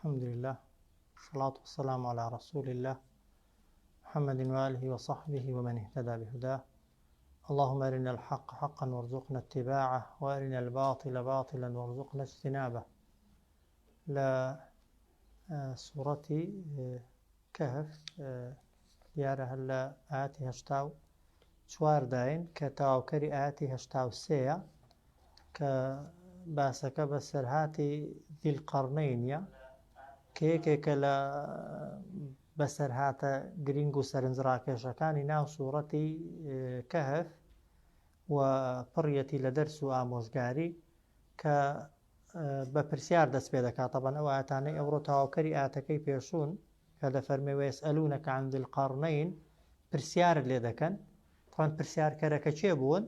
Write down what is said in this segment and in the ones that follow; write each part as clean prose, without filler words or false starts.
الحمد لله الصلاة والسلام على رسول الله محمد وآله وصحبه ومن اهتدى بهداه اللهم أرنا الحق حقا وارزقنا اتباعه وأرنا الباطل باطلا وارزقنا اجتنابه لە سوڕەتی کەهف دیارە هەر لە ئاەتی 84 داین کە تەواوکەری ئاەتی 83یە کە باسەکە بە سەرهاتی دیلقەڕنەینە کە یەکێکە لە بەسەرهاتە گرنگ و سەرنجڕاکێشەکانی ناو سوڕەتی کەهف و پڕیەتی لە دەرس و ئامۆژگاری کە بە پرسیار دەست پێ دەکات تەبەن ئەو ئایەتانەی ئەمڕۆ تەواوکەری ئایەتەکەی پێشوون کە دەفەرمێ ويسألونك عن ذي القرنين پرسیارت لێ دەکەن تەبەن پرسیارکەرەکە کێ بوون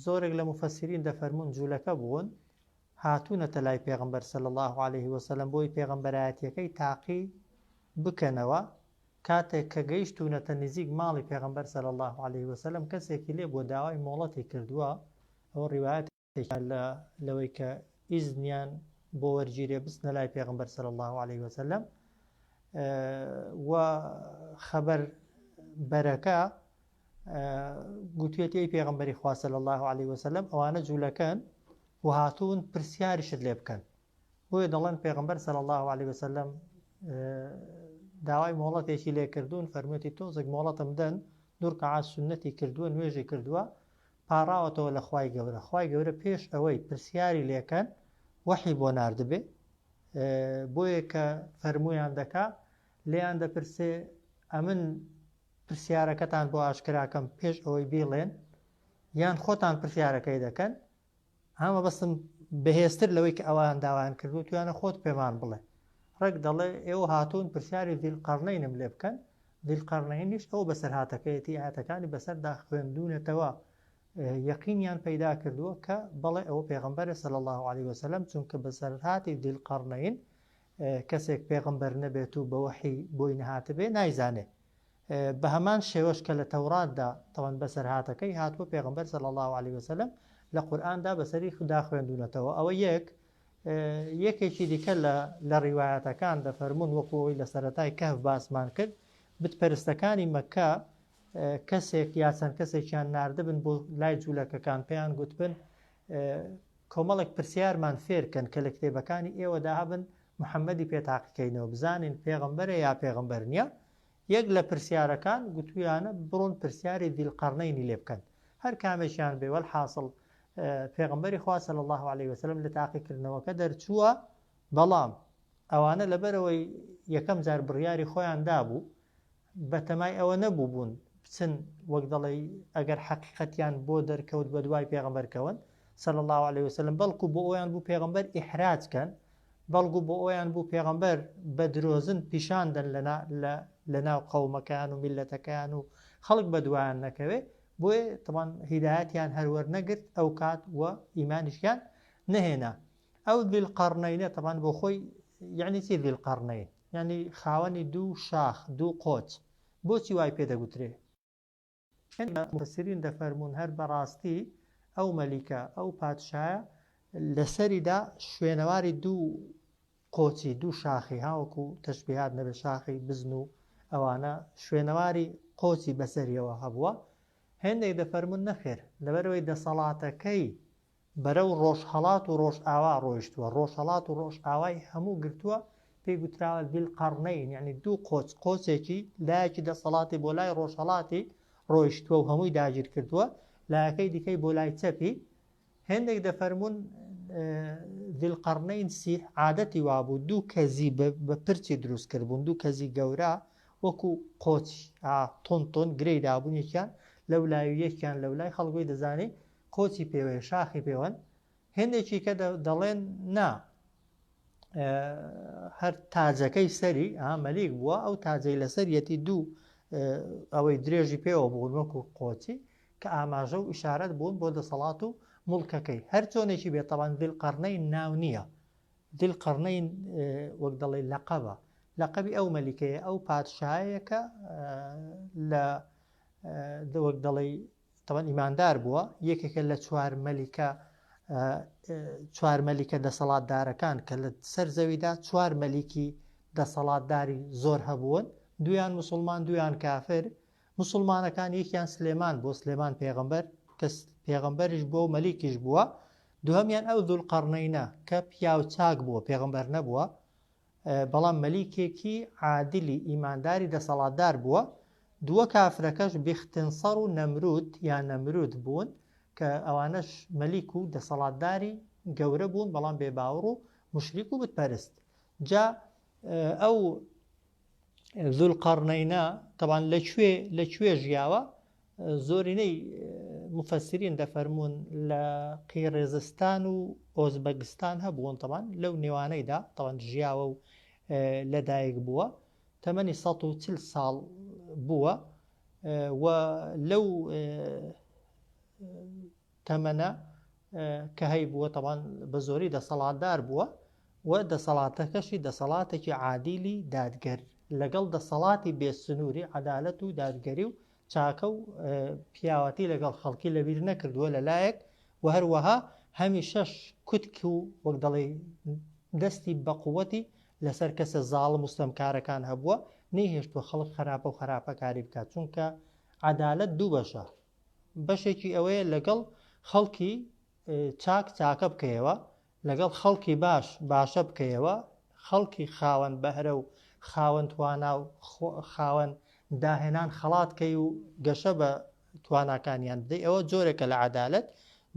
زۆرێک لە مفەسرین دەفەرمونون جوولەکە بوون هاتوونەتە لای پێغمبەر صلی الله عليه وسلم بۆی پێغمبەرایەتیەکەی تاقی بکەنەوە کاتێک کە گەیشتوونەتە نزیک ماڵی پێغمبەر صلی الله عليه وسلم کەسێکی لێ بۆ داوای مۆڵەتی کردووە ئەوە ڕیوایەتێکە لە لەوەی کە ئیزنیان بۆ وەرگیرێ بچنە لای پێغمبەر صلی الله علیه وسلم و خەبەر بەرەکە گوتوێتی ئەی پێغمبەری خوا صلی الله علیه وسلم ئەوانە جوولەکەن و هاتوون پرسیاریشت لێ بکەن بۆیە دەڵێن پێغمبەر صلی الله علیه وسلم داوای مۆڵەتێکی لێکردوون فەرموویەتی تۆزێک مۆڵەتم دەن دوو ڕکعات سوننەتی کردووە نوێژی کردووە پاڕاوەتەوە لە خوای گەورە خوای گەورە پێش ئەوەی پرسیاری لێکەن وەحی بۆ ناردبێ بۆیە کە فەرموویان دەکا لێیان دەپرسێ ئەمن پرسیارەکەتان بۆ ئاشکراکەم پێش ئەوەی بیڵێن یان خۆتان پرسیارەکەی دەکەن ها مەبەستم بەهێزتر لەوەی کە ئەوان داوایان کردو تویانە خۆت پێمان بڵێ ڕێک دەڵێ ئێوە هاتوون پرسیاری ذی القرنینم لێ بکەن ذی القرنینیش ئەو بەسەرهاتەکەیەتی ئاەتەکانی بەسەردا خوێندونەتەوە یەقینیان پەیدا کردووە کە بەڵێ ئەوە پێغەمبەرە صلی الله علیه وسلم چونکە بەسەرهاتی ذی القرنین کەسێک پێغەمبەر نەبێت و بە وەحی بۆی نەهاتبێ نایزانێ بە هەمان شێوەش کە لە تەوراتدا تەوان بەسەرهاتەکەی هاتووە پێغەمبەر صلی اللە علیه وسلم لە قورئاندا بەسەری خودا خوێندونەتەوە ئەوە یەک یەکێکی دیکە لە لە ڕیوایەتەکان دەفەرمونون وەکو ئەوەی لە سەرەتای کەهف باسمان کرد بتپەرستەکانی مەکە کەسێک یا چەند کەسێکیان ناردبن بۆ لای جوولەکەکان پێیان گوتبن کۆمەڵێک پرسیارمان فێرکەن کە لە کتێبەکانی ئێوەدا هەبن محەممەدی پێ تاقیکەینەوە بزانین پێغەمبەرە یا پێغەمبەر نییە یەک لە پرسیارەکان گوتویانە بڕۆن پرسیاری ذی القرنینی لێ بکەن هەر کامێکیان بێ وەلحاصل پێغەمبەری خوا صلی الله علیه وسلم لە تاقیکردنەوەکە دەرچووە بەڵام ئەوانە لەبەرەوەی یەکەم جار بڕیاری خۆیان دابوو بەتەمای ئەوە نەبوو بوون بچن وەک دەڵێی ئەگەر حەقیقەتیان بۆ دەرکەوت بە دوای پێغەمبەر کەون صلی اللە علیه وسلم بەڵکو بۆ ئەویان بوو پێغەمبەر ئیحراج کەن بەڵگو بۆ ئەویان بوو پێغەمبەر بە درۆزن پیشان دەن لە لە ناو قەومەکەیان و میلەتەکەیان و خەڵک بە دوایان نەکەوێ بۆیە تەبان هیدایەتیان هەر وەرنەگرت ئەو کات و ئیمانیشیان نەهێنا ئەو ذی القرنینە تەبان بۆ خۆی یعنی چی ذی القرنین یانی خاوەنی دوو شاخ، دوو قۆچ. بۆچی وای پێ دەگوترێ؟ هەندێک لە موفەسیرین دەفەرموون هەر بەڕاستی ئەو مەلیکە، ئەو پادشایە لەسەریدا شوێنەواری دوو قۆچی، دوو شاخی، ها وەکو تەشبیهات نەبێ شاخی بزن و ئەوانە، شوێنەواری قۆچی بەسەریەوە هەبووە. هێندێک دەفەرموون نەخێر، لەبەرئەوەی دەسەڵاتەکەی بەرەو ڕۆژهەڵات و ڕۆژئاوا ڕۆیشتووە، ڕۆژهەڵات و ڕۆژئاوای هەموو گرتووە، پێی گوتراوە ذی القرنین، یەعنی دوو قۆچ، قۆچێکی لایەکی دەسەڵاتی بۆ لای ڕۆژهەڵاتی ڕۆیشتووە و هەمووی داگیر کردووە، لایەکەی دیکەی بۆ لای چەپی. هێندێک دەفەرموون ذی القرنین سیح عادەتی وابوو دوو کەزی بە پرچی دروست کردبوون، دوو کەزی گەورە وەکو قۆچ تون تون گرێی دابوون، یەکیان لەو لای و یەکیان لەو لای، خەڵک وەی دەزانی قۆچی پێوەیە شاخی پێوەن هێندێکی کە دەڵێن نا هەر تاجەکەی سەری مەلیک بووە ئەو تاجەی لەسەریەتی دوو ئەوەی درێژی پێوە بوون وەکو قۆچی کە ئاماژە و ئیشارەت بوون بۆ دەسەڵات و مڵکەکەی هەر چۆنێکی بێتەوان دیلقەرنەی ناو نییە دیلقەرنەی وەک دەڵێ لەقەبە لەقەبی ئەو مەلیکەیە ئەو پادشایەکە لە وەک دەڵێ تەبعەن ئیماندار بووە، یەکێکە لە چوار مەلیکە چوار مەلیکە دەسەڵاتدارەکان کە لە سەر زەویدا چوار مەلیکی دەسەڵاتداری زۆر هەبوون، دویان موسڵمان دویان کافر، موسڵمانەکان یەکیان سلێمان بووە، سلێمان پێغەمبەر کە پێغەمبەریش بووە و مەلیکیش بووە، دوهەمیان ئەو ذوالقەرنەینە کە پیاو چاک بووە پێغەمبەر نەبووە بەڵام مەلیکێکی عادلی ئیمانداری دەسەڵاتدار بووە، دووە کافرەکەش بیختنسەڕ و نەمرود یا نەمرود بوون کە ئەوانەش مەلیک و دەسەڵاتداری گەورە بوون بەڵام بێباوەڕ و موشریک و بتپەرست. جا ئەو ذوالقەرنەینە تەبان لە کوێ لە کوێ ژیاوە؟ زۆرینەی مفەسرین دەفەرموون لە قیڕێزستان و ئۆزبەگستان هەبوون تەبان لەو نێوانەیدا تەوان ژیاوە و لەدایک بووە تەمەنی 140 ساڵ بووە و لەو تەمەنە کە هەیبووە تەبان بە زۆری دەسەڵاتدار بووە و دەسەڵاتەکەشی دەسەڵاتێکی عادیلی دادگەر لەگەڵ دەسەڵاتی بێ سنووری عەدالەت و دادگەری و چاکە و پیاوەتی لەگەڵ خەڵکی لەبیر نەکردووە لە لایەک و هەروەها هەمیشەش کوتک و وەک دەڵێی دەستی بە قووەتی لەسەر کەسە زاڵم و ستەمکارەکان هەبووە نەیهێشتووە خەڵک خەراپە و خەراپەکاری بکات چونکە عەدالەت دوو بەشە بەشێکی ئەوەیە لەگەڵ خەڵکی چاک چاکە بکەیەوە، لەگەڵ خەڵکی باش باشە بکەیەوە، خەڵکی خاوەن بەهرە و خاوەن توانا و خاوەن داهێنان خەڵات کەی و گەشە بە تواناکانیان بدەی، ئەوە جۆرێکە لە عەدالەت،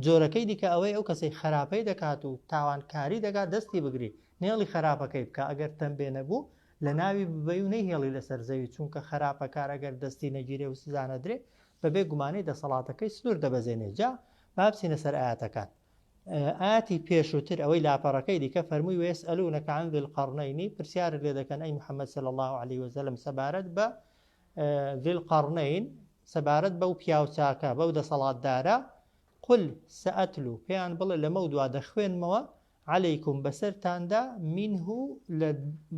جۆرەکەی دیکە ئەوەیە ئەو کەسەی خەراپەی دەکات و تاوانکاری دەکات دەستی بگری نێڵی خەراپەکەی بکا ئەگەر تەمبێ نەبوو لەناوی ببەی و نەیهێڵی لەسەر زەوی، چونکە خەراپەکار ئەگەر دەستی نەگیرێ و سزا نەدرێ بەبێ گومانی دەسەڵاتەکەی سنوور دەبەزێنێ جا با بچینە سەر ئایەتەکان ئایەتی پێشووتر ئەوەی لاپەڕەکەی دیکە فەرمووی ويسألونك عن ذي القرنين پرسیارت لێ دەکەن ئەی محمد صلی الله علیه وسلم سەبارەت بە ذی القرنین سەبارەت بەو پیاوچاکە بەو دەسەڵاتدارە قل سأتلو پێیان بڵێ لەمەو دوا دەخوێنمەوە علیکم بەسەرتاندا منه لە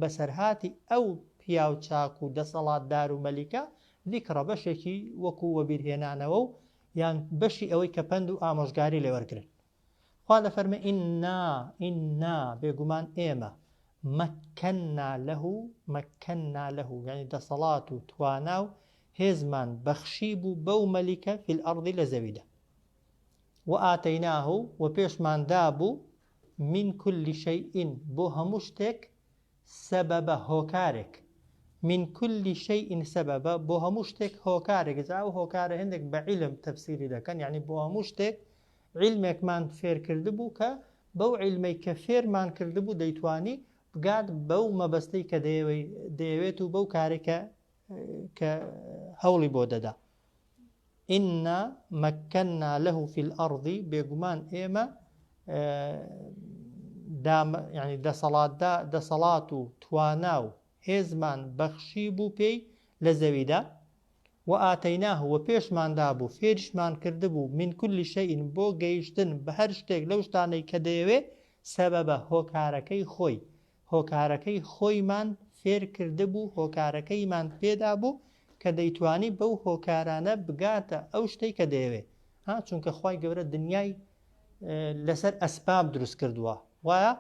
بەسەرهاتی ئەو پیاو چاک و دەسەڵاتدار و مەلیکە ذکرە بەشێکی وەکو وەبیرهێنانەوە و یان بەشی ئەوەی کە پەند و ئامۆژگاری لێ وەرگرن. خوا دەفەرمێ انا انا بێگومان ئێمە مکنا له مکنا له یعنی دەسەڵات و توانا و هێزمان بەخشی بوو بەو مەلیکە فی الارض لە زەویدا. وآتیناه وە پێشمان دابوو من کل شیء بۆ هەموو شتێک سببا هۆکارێک من کل شیء سببا بۆ هەموو شتێک هۆکارێک جا ئەو هۆکارە هێندێک بە عیلم تەفسیری دەکەن یعنی بۆ هەموو شتێک عیلمێکمان فێرکردبوو کە بەو عیلمەی کە فێرمان کردبوو دەیتوانی بگات بەو مەبەستەی کە دەیەوێت و بەو کارێک کە کە هەوڵی بۆ دەدا انا مکنا له فی الارض بێگومان ئێمە یعنی دەسەڵاتدا دەسەڵات و توانا و هێزمان بەخشی بوو پێی لە زەویدا و ئاتەیناه و پێشماندا بوو فێریشمان کردبوو من کل شەیء بۆ گەیشتن بە هەر شتێک لەو شتانەی کە دەیەوێ سەبەبە هۆکارەکەی خۆی هۆکارەکەی خۆیمان فێر کردبوو، هۆکارەکەیمان پێدابوو کە دەیتوانی بەو هۆکارانە بگاتە ئەو شتەی کە دەیەوێ. ها چونکە خوای گەورە دنیای لەسەر ئەسباب دروست کردووە. وایە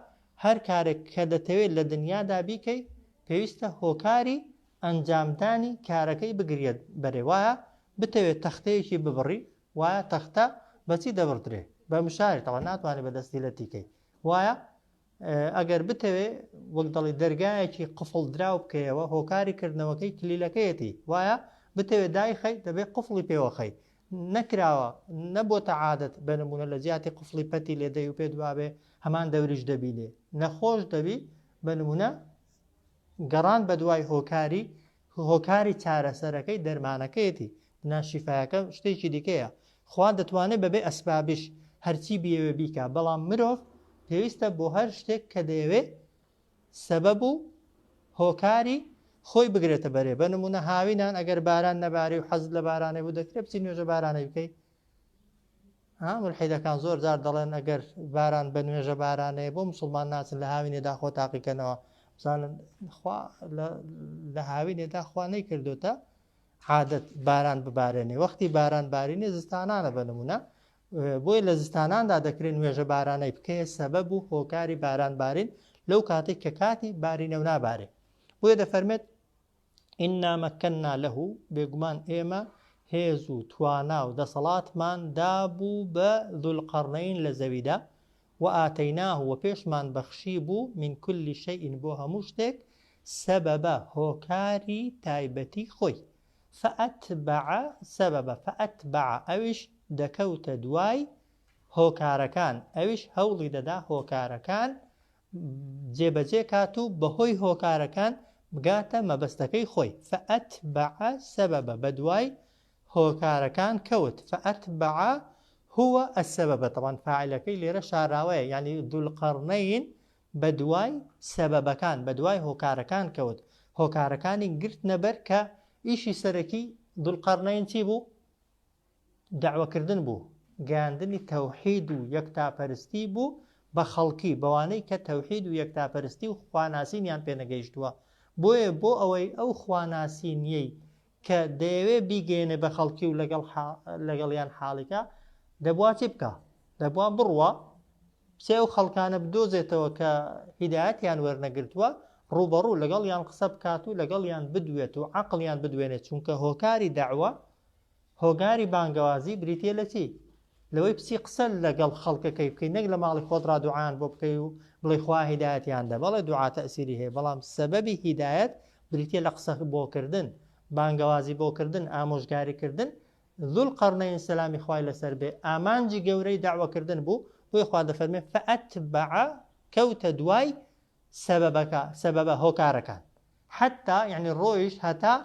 هەر کارێک کە دەتەوێت لە دنیادا بیکەی پێویستە هۆکاری ئەنجامدانی کارەکەی بگریت بەرێ. وایە بتەوێت تەختەیەکی ببڕی، وایە تەختە بەچی دەبڕدرێ؟ بە مشارێک، تەبعەن ناتوانێت بە دەستی لەتیکەی. وایە ئەگەر بتەوێ وەک دەڵی دەرگایەکی قفڵ دراو بکەیەوە هۆکاری کردنەوەکەی کلیلەکەیەتی وایە بتەوێ دایخەی دەبێ قفڵی پێوەخەی نەکراوە نەبۆتە عادەت بە نمونە لە جیاتی قفڵی پەتی لێدەی و پێت وابێ هەمان دەوریش دەبینێ نەخۆش دەبی بە نمونە گەڕان بەدوای هۆکاری هۆکاری چارەسەرەکەی دەرمانەکەیەتی نا شیفایەکە شتێکی دیکەیە خوا دەتوانێت بەبێ ئەسبابیش هەرچی بیەوێ بیکا بەڵام مرۆڤ پێویستە بۆ هەر شتێک کە دەیەوێ سەبەب و هۆکاری خۆی بگرێتە بەرێ بە نمونە هاوینان ئەگەر باران نەباری و حەزت لە بارانێ بوو دەکرێت بچی نوێژە بارانێ بکەی ها مولحیدەکان زۆر جار دەڵێن ئەگەر باران بە نوێژە بارانەیە بۆ مسلمان ناچن لە هاوینێدا خۆ تاقیکەنەوە بزانن خوا لە هاوینێدا خوا نەیکردوتە عادەت باران ببارێنێ وەختی باران بارینێ زستانانە بە نمونە. بۆیە لە زستاناندا دەکرێت نوێژە بارانەی بکەیە سەبەب و هۆکاری باران بارین لەو کاتێک کە کاتی بارینە و نابارێ. بۆیە دەفەرمێت ئینا مەکەننا لەه بێگومان ئێمە هێز و توانا و دەسەڵاتمان دابوو بە ذوالقەرنەین لە زەویدا وآتەیناه وە پێشمان بەخشی بوو من کل شیء بۆ هەموو شتێک سەبەبا هۆکاری تایبەتی خۆی فأتبع سببا فأتبع ئەویش دەکەوتە دوای هۆکارەکان ئەویش هەوڵی دەدا هۆکارەکان جێبەجێ کات و بەهۆی هۆکارەکان بگاتە مەبەستەکەی خۆی، فأتبع سببا، بەدوای هۆکارەکان کەوت، فأتبع هو السبب، تەبعەن فاعلەکەی لێرە شاراوەیە، یانی ذوالقرنین بەدوای سەبەبەکان، بەدوای هۆکارەکان کەوت، هۆکارەکانی گرتنە بەر کە ئیشی سەرەکی ذوالقرنین چی بوو؟ دەعوەکردن بوو، گەیاندنی تەوحید و یەکتاپەرستی بوو بە خەڵکی، بەوانەی کە تەوحید و یەکتاپەرستی و خواناسینیان پێنەگەیشتووە، بۆیە بۆ ئەوەی ئەو خواناسینیەی کە دەیەوێ بیگەیەنێ بە خەڵکی و لەگەڵ لەگەڵیان حاڵی کا، دەبوا چی بکا؟ دەبوا بڕوا بچێ ئەو خەڵکانە بدۆزێتەوە کە هیدایەتیان وەرنەگرتووە، ڕووبەڕوو لەگەڵیان قسە بکات و لەگەڵیان بدوێت و عەقڵیان بدوێنێت، چونکە هۆکاری دەعوە هۆکاری بانگەوازی بریتیە لە چی؟ لەوەی بچی قسە لەگەڵ خەڵکەکەی بکەی نەک لە ماڵی خۆت ڕا دوعایان بۆ بکەی و بڵێی خوا هیدایەتیان دە، بەڵێ دوعا تەئسیری هەیە بەڵام سەبەبی هیدایەت بریتیە لە قسە بۆ کردن، بانگەوازی بۆ کردن، ئامۆژگاری کردن، ذوالقرنین سەلامی خوای لەسەر بێ ئامانجی گەورەی دەعوە کردن بوو، بۆیە خوا دەفەرمێ فأتبع کەوتە دوای سەبەبەکە، سەبەبە هۆکارەکان. حەتا یەعنی ڕۆیشت هەتا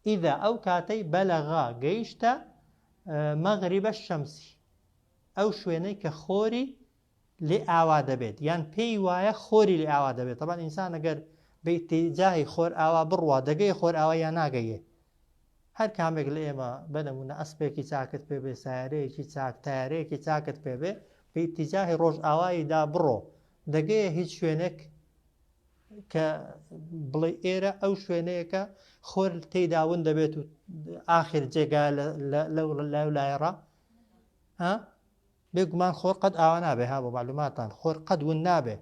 ئیذا ئەو کاتەی بەلەغ گەیشتە مغرب الشمس ئەو شوێنەی کە خۆری لێ ئاوا دەبێت یان پێی وایە خۆری لێ ئاوا دەبێت تەبان ئینسان ئەگەر بە ئیتیجاهی خۆر ئاوا بڕوا دەگەی خۆر ئاوا یا ناگەیێ هەر کامێک لە ئێمە بەنمونە ئەسپێکی چاکت پێ بێ سیارەیەکی چاک تارەیەکی چاکت پێ بێ بە ئیتیجاهی ڕۆژ ئاواییدا بڕۆ دەگەیە هیچ شوێنێک کە بڵێ ئێرە ئەو شوێنەیە کە خۆر تێیدا ون دەبێت و ئاخر جێگا لەو لای لایەڕا ها بێگومان خۆر قەت ئاوا نابێ ها بۆ معلوماتان خۆر قەت ون نابێ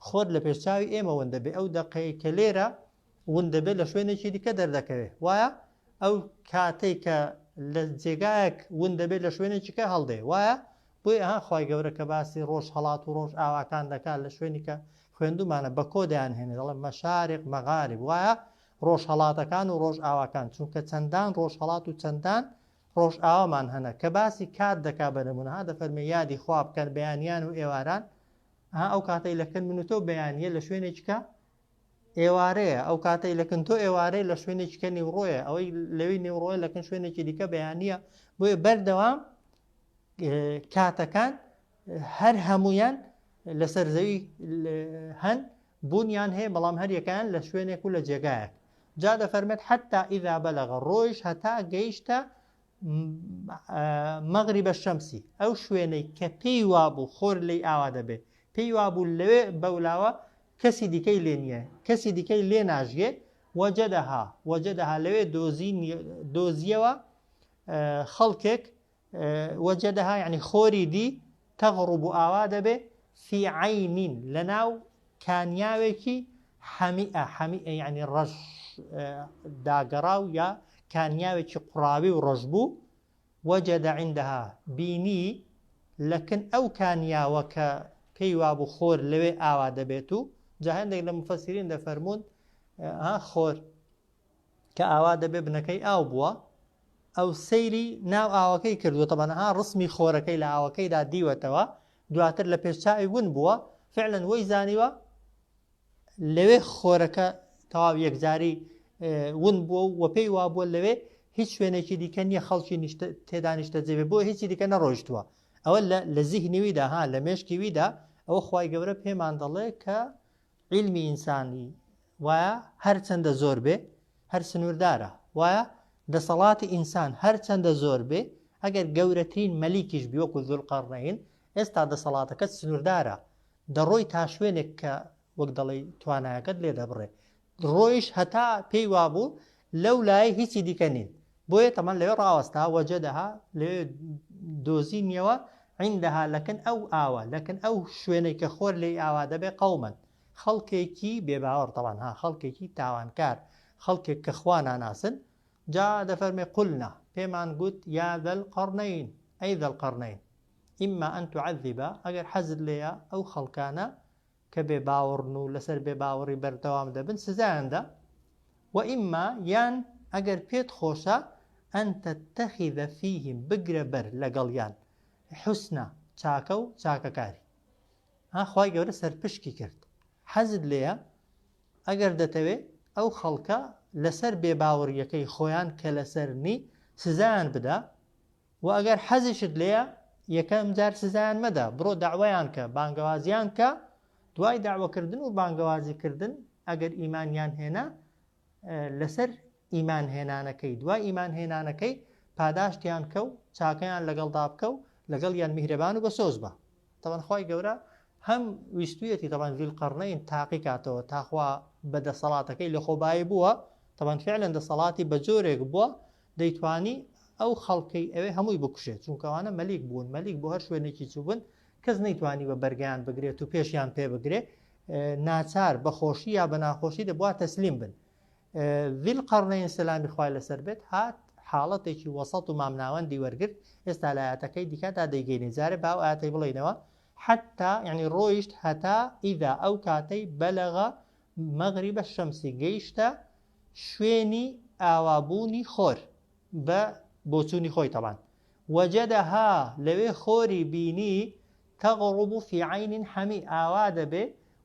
خۆر لە پێشچاوی ئێمە ون دەبێ ئەو دەقەیە کە لێرە ون دەبێت لە شوێنێکی دیکە دەردەکەوێت وایە ئەو کاتەی کە لە جێگایەک ون دەبێت لە شوێنێکی کە هەڵدێ وایە بۆیە ها خوای گەورە کە باسی ڕۆژ هەڵات و ڕۆژ ئاواکان دەکات لە شوێنی کە خوێندومانە بە کۆ دەیان هێنێ دەڵێ مەشارق مەغارب وایە ڕۆژ هەڵاتەکان و ڕۆژ ئاواکان چونکە چەندان ڕۆژ هەڵات و چەندان ڕۆژ ئاوامان هەنە کە باسی کات دەکا بە نمونە ها دەفەرمێ یادی خوا بکەن بەیانیان و ئێواران ها ئەو کاتەی لەکن من و تۆ بەیانیە لە شوێنێکی کە ئێوارەیە ئەو کاتەی لە کن تۆ ئێوارەیە لە شوێنێکی کە نیوڕۆیە ئەوەی لەوی نیوڕۆیە لە کن شوێنێکی دیکە بەیانیە بۆیە بەردەوام کاتەکان هەر هەمویان لەسەر زەوی هەن بوونیان هەیە بەڵام هەریەکەیان لە شوێنێک و لە جێگایەک جا دەفەرمێت حتا ئیذا بەلەغە ڕۆیش هەتا گەیشتە مەغریبە شەمسی ئەو شوێنەی کە پێی وابوو خۆر لی ئاوا دەبێ پێی وابوو لەوێ بەولاوە کەسی دیکەی لێ نییە کەسی دیکەی لێ ناژیێ وەجەدەها وەجەدەها لەوێ دۆزی دۆزیەوە خەڵکێک وەجەدەها یعنی خۆری دی تەغڕب و ئاوا دەبێ فی عەینین لەناو کانیاوێکی حەمیئە حەمیئە یعنی ڕەش داگەڕاو یا کانیاوێکی قوڕاوی و ڕەش بوو وجد عندها بینی لەکن ئەو کانیاوە کە پێی وابوو خۆر لەوێ ئاوا دەبێت و جا هەندێک لە مفەسیرین دەفەرموون ها خۆر کە ئاوا دەبێ بنەکەی ئاو بووە ئەو سەیری ناو ئاوەکەی کردووە تەبعەن ها ڕسمی خۆرەکەی لە ئاوەکەیدا دیوەتەوە دواتر لە پێش چاوی ون بووە فعلا وەی زانیوە لەوێ خۆرەکە تەواو یەکجاری ون بووە و پێی وابووە لەوێ هیچ شوێنێکی دیکە نییە خەڵکی تێدا نیشتەجێ بێ بۆ هیچی دیکە نەڕۆیشتووە ئەوە لە زیهنی ویدا ها لە مێشکی ویدا ئەوە خوای گەورە پێمان دەڵێ کە عیلمی ئینسانی وایە هەرچەندە زۆر بێ هەر سنووردارە وایە دەسەڵاتی ئینسان هەرچەندە زۆر بێ ئەگەر گەورەترین مەلیکیش بی وەکو ذوالقەرنەین ئێستا دەسەڵاتەکەت سنووردارە دەڕۆی تا شوێنێک کە وەک دەڵێی توانایەکەت لێ دەبڕێ ڕۆیش هەتا پێی وابوو لەو لای هیچی دیکە نین بۆیە تەمان لەوێ ڕاوەستا وەجەدەها لەوێ دۆزینیەوە. عندها لەکن ئەو ئاوە، لەکن ئەو شوێنەی کە خۆر لێی ئاوا دەبێ قوما خەڵکێکی بێ باوەڕ تەبعەن ها خەڵکێکی تاوانکار خەڵکێک کە خوا ناناسن جا دەفەرمێ قلنا پێمان گوت یا ذا القرنین ئەی ذا القرنین اما ان تعذب ئەگەر حەزت لێیە ئەو خەڵکانە کە بێ باوەڕن و لەسەر بێ باوەڕی بەردەوام دەبن سزایان دە و اما یان ئەگەر پێت خۆشە ان تتخذ فیهم بگرە بەر لەگەڵیان حسنا چاکە و چاکەکاری ها خوای گەورە سەرپشکی کرد حەزت لێیە ئەگەر دەتەوێ ئەو خەڵکە لەسەر بێباوەڕیەکەی خۆیان کە لەسەر نی سزایان بدە و ئەگەر حەزیشت لێیە یەکەم جار سزایان مەدە بڕۆ داوایان کە بانگەوازیان کە دوای داوەکردن و بانگەوازی کردن ئەگەر ئیمانیان هێنا لەسەر ئیمان هێنانەکەی دوای ئیمان هێنانەکەی پاداشتیان کە و چاکەیان لەگەڵدا بکە و لەگەڵیان میهرەبان و بەسۆز بە. تەبعەن خوای گەورە هەم ویستویەتی تەبعەن ذی القرنین تاقی کاتەوە تاخوا بە دەسەڵاتەکەی لەخۆبایی بووە تەبعەن فعلا دەسەڵاتی بە جۆرێک بووە دەیتوانی ئەو خەڵکەی ئەوێ هەمووی بکوژێت چونکە ئەوانە مەلیک بوون مەلیک بۆ هەر شوێنێکی چووبن کەس نەیتوانی بە بەرگیان بگرێت و پێشیان پێ بگرێ ناچار بە خۆشی یا بە ناخۆشی دەبوا تەسلیم بن ذی القرنین سەلامی خوای لەسەر بێت هات حاڵەتێکی وەسەط و مامناوەندی وەرگرت ئێستا لە ئایەتەکەی دیکەدا دەیگەینێ جارێ با ئەو ئایەتەی بڵێینەوە حتا یعنی ڕۆیشت هەتا ئیذا ئەو کاتەی بەلەغە مەغریب الشەمسی گەیشتە شوێنی ئاوابوونی خۆر بە بۆچوونی خۆی تەبان وجدها لەوێ خۆری بینی تغرب فی عین حمی ئاوا دەبێ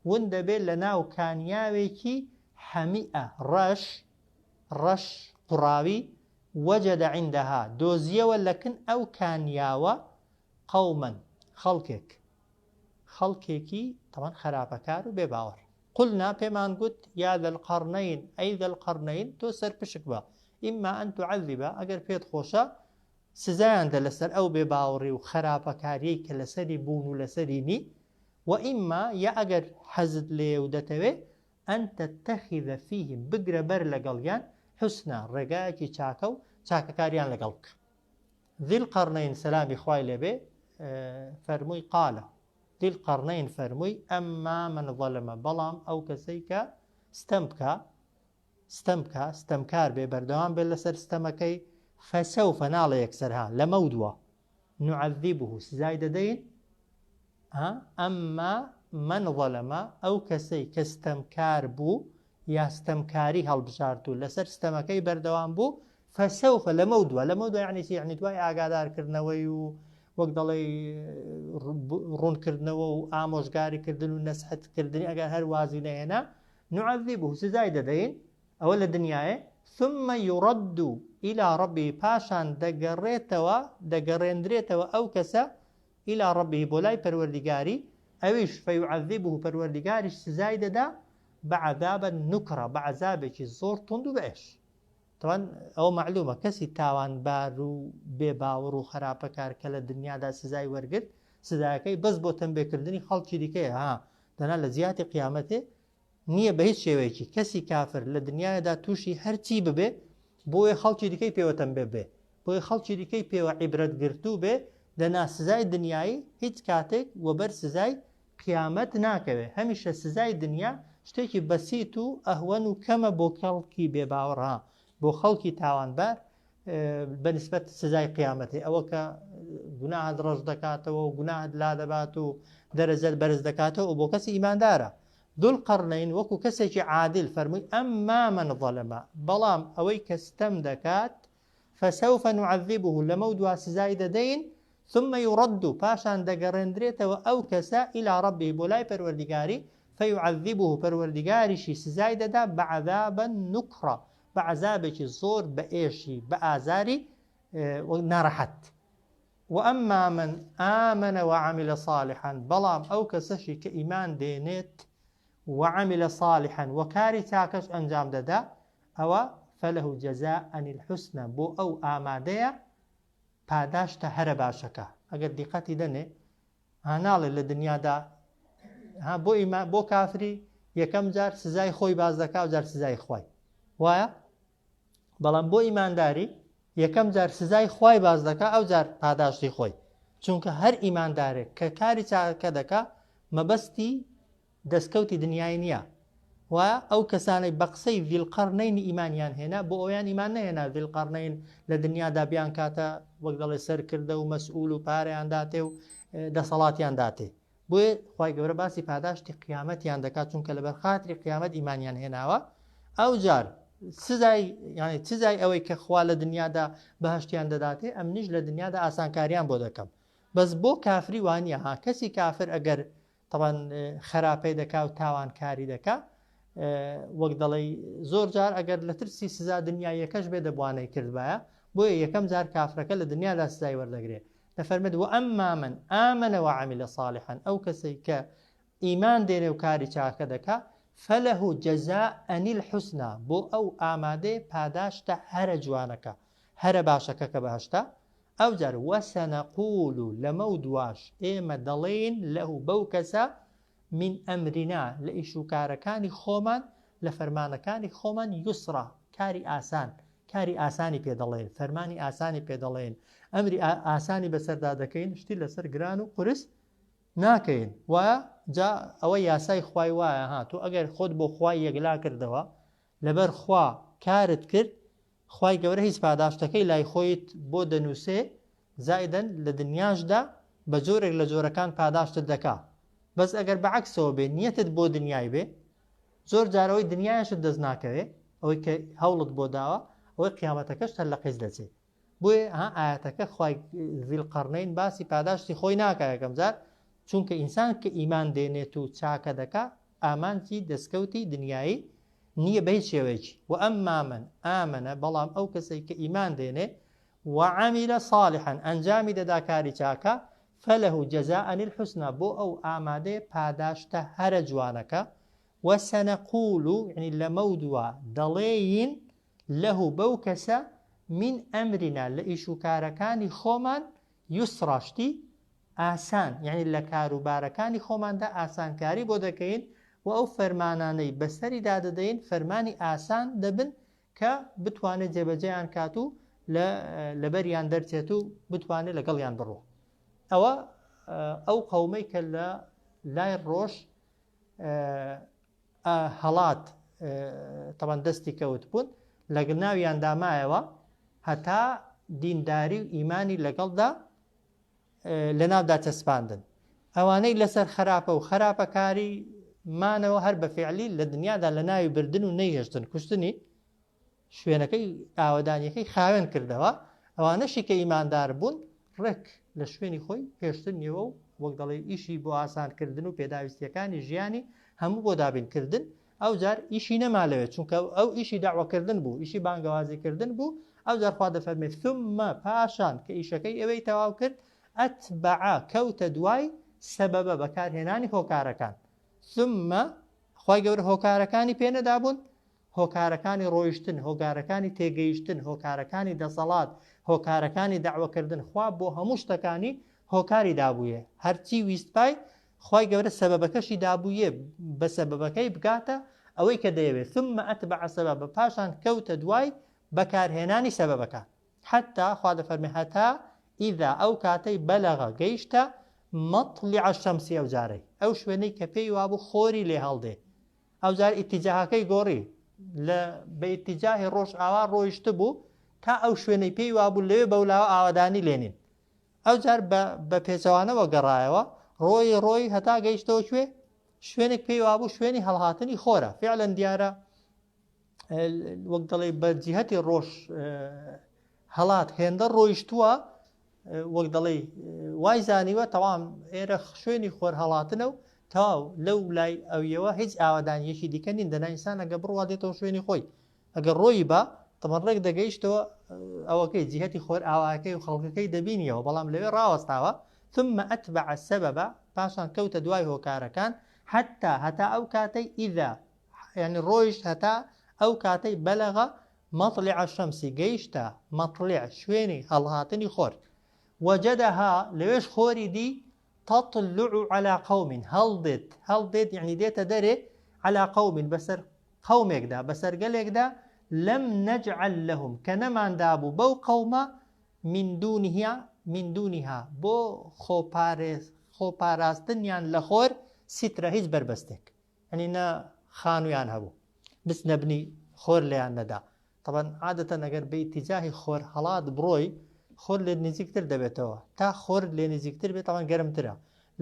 ون دەبێ لەناو کانیاوێکی حمیئە ڕەش ڕەش قوڕاوی وجد عندها دۆزیەوە لەکن ئەو کانیاوە قوما خەڵکێک خەڵکێکی تەبعەن خەراپەکار و بێ باوەڕ قلنا پێمان گوت یا ذا القرنین ئەی ذا القرنین تۆ سەرپشک بە اما ان تعذب ئەگەر پێت خۆشە سزایان دە لەسەر ئەو بێ باوەڕی و خەراپەکاریەی کە لەسەری بوون و لەسەری نی وە ئیمما یا ئەگەر حەزت لێیە و دەتەوێ ان تتخذ فیهم بگرە بەر لەگەڵیان حسنا ڕێگایەکی چاکە و چاکەکاریان لەگەڵ بکە. ذی القرنین سەلامی خوای لێ بێ فەرمووی قال ذی القرنین فەرمووی اما من ظلم بەڵام ئەو کەسەی کە ستەم بکا ستەم بکا ستەمکار بێ بەردەوام بێ لەسەر ستەمەکەی فسوف ناڵێ یەکسەر ها لەمەودوا نعذبه سزای دەدەین ها ئەمما من ظلم ئەو کەسەی کە ستەمکار بوو یا ستەمکاری هەڵبژارد و لەسەر ستەمەکەی بەردەوام بوو فسوف لەمە دوا لەمە دوا یعنی چی یعنی دوای ئاگادارکردنەوەی و وەک دەڵێ ڕوونکردنەوە و ئامۆژگاریکردن و نەسحەتکردنی ئەگەر هەر وازی نەهێنا نعذبه سزای دەدەین ئەوە لە دنیایە، ثم یرد الی ربه پاشان دەگەڕێتەوە، دەگەڕێندرێتەوە ئەو کەسە، الی ربه بۆ لای پەروەردیگاری، ئەویش، فیعذبه پەروەردیگاریش سزای دەدا، بعذابا نکرا بە عەزابێکی زۆر توند و بەئێش. تەبعەن ئەوە مەعلومە کەسی تاوانبار و بێ باوەڕ و خەراپەکار کە لە دنیادا سزای وەرگرت، سزایەکەی بەس بۆ تەمبێکردنی خەڵکی دیکەیە، ها دەنا لە جیاتی قیامەتێ نیە بە هیچ شێوەیەکی کەسی کافر لە دنیادا تووشی هەرچی ببێ بۆیە خەڵکی دیکەی پێوە تەمبێ بێ بۆیە خەڵکی دیکەی پێوە عیبرەت گرتوو بێ دەنا سزای دنیایی هیچ کاتێک وەبەر سزای قیامەت ناکەوێ هەمیشە سزای دنیا شتێکی بەسیت و ئەهوەن و کەمە بۆ کەڵکی بێ باوەڕ ها بۆ خەڵکی تاوانبار بە نسبەت سزای قیامەتی ئەوە کە گوناهت ڕەش دەکاتەوە و گوناهت لا دەبات و دەرەجەت بەرز دەکاتەوە بۆ کەسی ئیماندارە ذو القرنین وەکو کەسێکی عادل فەرمووی ئەمما من ظلم بەڵام ئەوەی کە ستەم دەکات فسوف نعذبه لەمەودوا سزای دەدەین ثم يرد پاشان دەگەڕێندرێتەوە ئەو کەسە إلى ربه بۆ لای پەروەردیگاری فيعذبه پەروەردیگاریشی سزای دەدا بعذابا نکرا بە عەزابێکی زۆر بە ئێشی بە ئازاری ناڕەحەت وأما من آمن وعمل صالحا بەڵام ئەو کەسەشی کە ئیمان دێنێت وعمل صالحا و کاری چاکەش ئەنجام دەدا ئەوە فله جزاء الحسنى بۆ ئەو ئامادەیە پاداشتە هەرە باشەکە ئەگەر دیقەتی دەنێ ها ناڵێ لە دنیادا ها بۆ ئیمان بۆ کافری یەکەم جار سزای خۆی باز دەکا و جار سزای خوای وایە بەڵام بۆ ئیمانداری یەکەم جار سزای خوای باز دەکا ئەو جار پاداشتی خۆی. چونکە هەر ئیماندارێک کە کاری چاکە دەکا مەبەستی دەستکەوتی دنیای نییە و ئەو کەسانەی بە قسەی ذی القرنین ئیمانیان هێنا بۆ ئەویان ئیمان نەهێنا ذی القرنین لە دنیادا بیان کاتە وەک دەڵێ سەرکردە و مەسئول و پارەیان داتێ و دەسەڵاتیان داتێ بۆیە خوای گەورە باسی پاداشتی قیامەتیان دەکات چونکە لەبەر خاتری قیامەت ئیمانیان هێناوە ئەو جار سزای یعنی سزای ئەوەی کە خوا لە دنیادا بەهشتیان دەداتێ ئەمنیش لە دنیادا ئاسانکاریان بۆ دەکەم بەس بۆ کافری وانە ها کەسی کافر ئەگەر طبعا خراپەی دەکا و تاوانکاری دەکا وەک دەڵێ زۆر جار ئەگەر لە ترسی سزا دنیایەکەش بێ دەبوانەی کردبایە بۆیە یەکەم جار کافرەکە لە دنیادا سزای وەردەگرێ دەفەرمێت، وأما من آمن وعمل صالحا، ئەو کەسەی کە ئیمان دێنێ و کاری چاکە دەکا، فله جزاء الحسنی، بۆ ئەو ئامادەیە پاداشتە هەرە جوانەکە، هەرە باشەکە کە بەهەشتە، ئەوجار، وسنقول، لەمەو دواش ئێمە دەڵێین، له، بەو کەسە، من امرنا، لە ئیش و کارەکانی خۆمان، لە فەرمانەکانی خۆمان، یسرا، کاری ئاسان، کاری ئاسانی پێ دەڵێین، فەرمانی ئاسانی پێ دەڵێین، ئەمری ئاسانی بەسەردا دەکەین، شتی لەسەر گران و قورس ناکەین. وایە؟ جا ئەوە یاسای خوای وایە ها، تۆ ئەگەر خۆت بۆ خوای یەکلا کردەوە، لەبەر خوا کارت کرد، خوای گەورە هیچ پاداشتەکەی لای خۆیت بۆ دەنووسێ، زائیدەن لە دنیاشدا بە جۆرێک لە جۆرەکان پاداشتت دەکا. بەس ئەگەر بە عەکسەوە بێ، نیەتت بۆ دنیای بێ، زۆر جار ئەوەی دنیایشت دەست ناکەوێ، ئەوەی کە هەوڵت بۆ داوە، ئەوەی قیامەتەکەشت هەر لە قیز دەچێ. بۆیە ها ئایەتەکە خوای ذی القرنین باسی پاداشتی خۆی ناکا یەکەم جار، چونکە ئینسان کە ئیمان دێنێت و چاکە دەکا، ئامانجی دەستکەوتی دنیایی نییە بە هیچ شێوەیەکی. وأما من آمن، بەڵام ئەو کەسەی کە ئیمان دێنێ، وعمل صالحا، ئەنجامی دەدا کاری چاکە، فله جزاء الحسنی، بۆ ئەو ئامادەیە پاداشتە هەرە جوانەکە، وسنقول، یەعنی لەمەودوا دەڵێین، له بەو کەسە، من امرنا، لە ئیش و کارەکانی خۆمان، یسرا شتی ئاسان، یەعنی لە کاروبارەکانی خۆماندا ئاسانکاری بۆ دەکەین و ئەو فەرمانانەی بەسەریدا دەدەین فەرمانی ئاسان دەبن کە بتوانێت جێبەجێیان کات و لە لەبەریان دەرچێت و بتوانێت لەگەڵیان بڕوا. ئەوە ئەو قەومەی کە لە لای ڕۆژ هەڵات تەبەن دەستی کەوت بوون لەگەڵ ناویاندا مایەوە هەتا دینداری و ئیمانی لەگەڵدا لەناودا چەسپاندن. ئەوانەی لەسەر خەراپە و خەراپەکاری مانەوە هەر بە فیعلی لە دنیادا لەناوی بردن و نەیهێشتن کوشتنی شوێنەکەی ئاوەدانیەکەی خاوێن کردەوە ئەوانەشی کە ئیماندار بوون ڕێک لە شوێنی خۆی هێشتنیەوە و وەک دەڵێ ئیشی بۆ ئاسانکردن و پێداویستیەکانی ژیانی هەموو بۆ دابینکردن ئەوجار ئیشی نەما لەوێ چونکە ئەو ئیشی دەعوەکردن بوو ئیشی بانگەوازی کردن بوو ئەوجار خوا دەفەرمێ ثم پاشان کە ئیشەکەی ئەوێی تەواو کرد ئەتبع کەوتە دوای سەبەبە بەکارهێنانی هۆکارەکان ثم خوای گەورە هۆکارەکانی پێ نەدابوون هۆکارەکانی ڕۆیشتن هۆکارەکانی تێگەیشتن هۆکارەکانی دەسەڵات هۆکارەکانی دەعوەکردن خوا بۆ هەموو شتەکانی هۆکاری دابوویە هەرچی ویستپای خوای گەورە سەبەبەکەشی دابوویێ بە سەبەبەکەی بگاتە ئەوەی کە دەیەوێت، ثم اتبع سببا پاشان کەوتە دوای بەکارهێنانی سەبەبەکان، حتی خوا دەفەرمێ هەتا اذا ئەو کاتەی بلغ گەیشتە مطلع الشمس ئەو جارەی ئەو شوێنەی کە پێی وابوو خۆری لێ هەڵدێ ئەوجار ئیتیجاهەکەی گۆڕی لە بە ئیتیجاهی ڕۆژئاوا ڕۆیشتبوو تا ئەو شوێنەی پێی وابوو لەوێ بەولاوە ئاوەدانی لێنین ئەوجار بە بە پێچەوانەوە گەڕایەوە، ڕۆیی ڕۆیی هەتا گەیشتەوە کوێ؟ شوێنێک پێی وابوو شوێنی هەڵهاتنی خۆرە. فعلەن دیارە وەک دەڵێ بە جیهەتی ڕۆژ هەڵات هێندە ڕۆیشتووە وەک دەڵێ وای زانیوە تەوام ئێرە شوێنی خۆر هەڵاتنە و تەواو لەو لای ئەویەوە هیچ ئاوادانیەکی دیکە نین دەنا ئینسان ئەگە بڕوا دێتەوە شوێنی خۆی ئەگەر ڕۆیبا تەبەن ڕێک دەگەیشتەوە ئەوەکەی جیهەتی خۆر ئاواکەی و خەڵکەکەی دەبینیەوە بەڵام لەوێ ڕاوەستاوە ثم أتبع السبب پاشان کەوتە دوای هۆکارەکان حتى هەتا ئەو کاتەی إذا یعنی ڕۆیشت هەتا ئەو کاتەی بلغ مطلع الشمس گەیشتە مطلع شوێنی هەڵهاتنی خۆر وجدها لەوێش خۆری دی تطلع على قوم هەڵدێت هەڵدێت یعنی دێتە دەرێ على قوم بەسەر قەومێکدا، بەسەر گەلێکدا، لم نجعل لهم، کە نەماندابوو بەو قەومە، من دونها، من دونها بۆ خۆپارێز خۆپاراستنیان لە خۆر سترا هیچ بەربەستێک یەعنی نە خانوویان هەبوو بچنە بنی خۆر لێیان نەدا تەبعەن عادەتەن ئەگەر بە ئیتیجاهی خۆر هەڵات بڕۆی خۆر لێ نزیکتر دەبێتەوە تا خۆر لێ نزیکتر بێت تەبعەن گەرمترە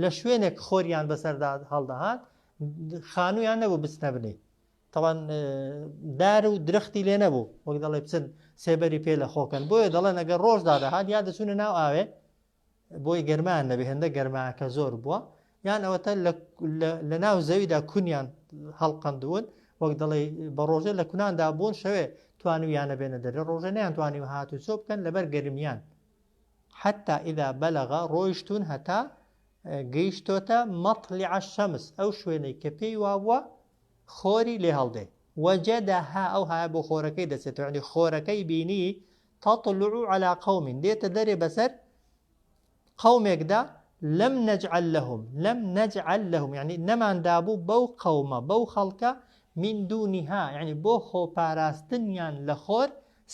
لە شوێنێک خۆریان بەسەردا هەڵدەهات خانوویان نەبوو بچنە بنی تەبعەن دار و درەختی لێ نەبوو وەک دەڵێ بچن سێبەری پێ لە خۆکەن بۆیە دەڵێن ئەگەر ڕۆژ دادەهات یا دەچوونە ناو ئاوێ بۆی گەرمان نەبێ هێندە گەرماکە زۆر بووە یان ئەوەتە لە ناو زەویدا کونیان هەڵقەندون وەک دەڵێ بە ڕۆژێ لە کوناندا بوون شەوێ توانیویانە بێنە دەرێ ڕۆژێ نیان توانی و هات و چۆ بکەن لەبەر گەرمیان حتا ئیدا بەلەغا ڕۆیشتون هەتا گەیشتۆتە مەطلع الشمس ئەو شوێنەی کە پێی وابووە خۆری لێ هەڵدێ وجدها ئەو هایە بۆ خۆرەکەی دەچێتەوە یعنی خۆرەکەی بینی تطلع علی قوم دێتە دەرێ بەسەر قومێکدا لم نجعل لهم لم نجعل لهم یعنی نەمان دابوو بەو قەومە بەو خەڵکە من دونها یعنی بۆ خۆپاراستنیان لە خۆر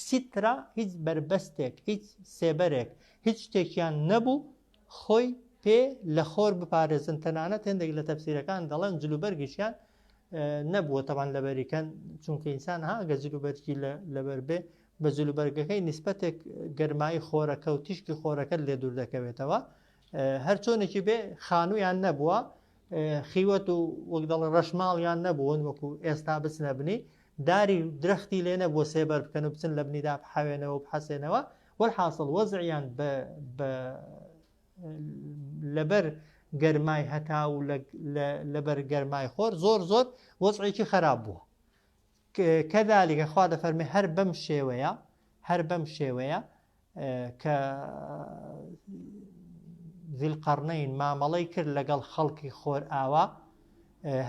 سترا هیچ بەربەستێک هیچ سێبەرێک هیچ شتێکیان نەبوو خۆی پێ لە خۆر بپارێزن تەنانەت هێندێک لە تەفسیرەکان دەڵێن جلوبەرگیشیان نەبووە تەبان لەبەریکەن چونکە ئینسان ها گە جلوبەرگی لەبەر بێ بە جلوبەرگەکەی نیسبەتێک گەرمایی خۆرەکە و تیشکی خۆرەکەت لێ دوور دەکەوێتەوە هەر چۆنێکی بێ خانوویان نەبووە خیوەت و وەک دەڵێ ڕەشماڵیان نەبوون وەکو ئێستا بچنە بنی داری درەختی لێ نەبووە سێبەر بکەن و بچن لە بنیدا بحەوێنەوە و بحەسێنەوە وەلحاسڵ وەزعیان بە لەبەر گەرمای هەتا و لەبەر گەرمای خۆر زۆر زۆر وەزعێکی خراپ بووە کەذالکە خوا دەفەرمێ هەر بەم شێوەیە هەر بەم شێوەیە کە ذیلقەرنەین مامەڵەی کرد لەگەڵ خەڵکی خۆر ئاوا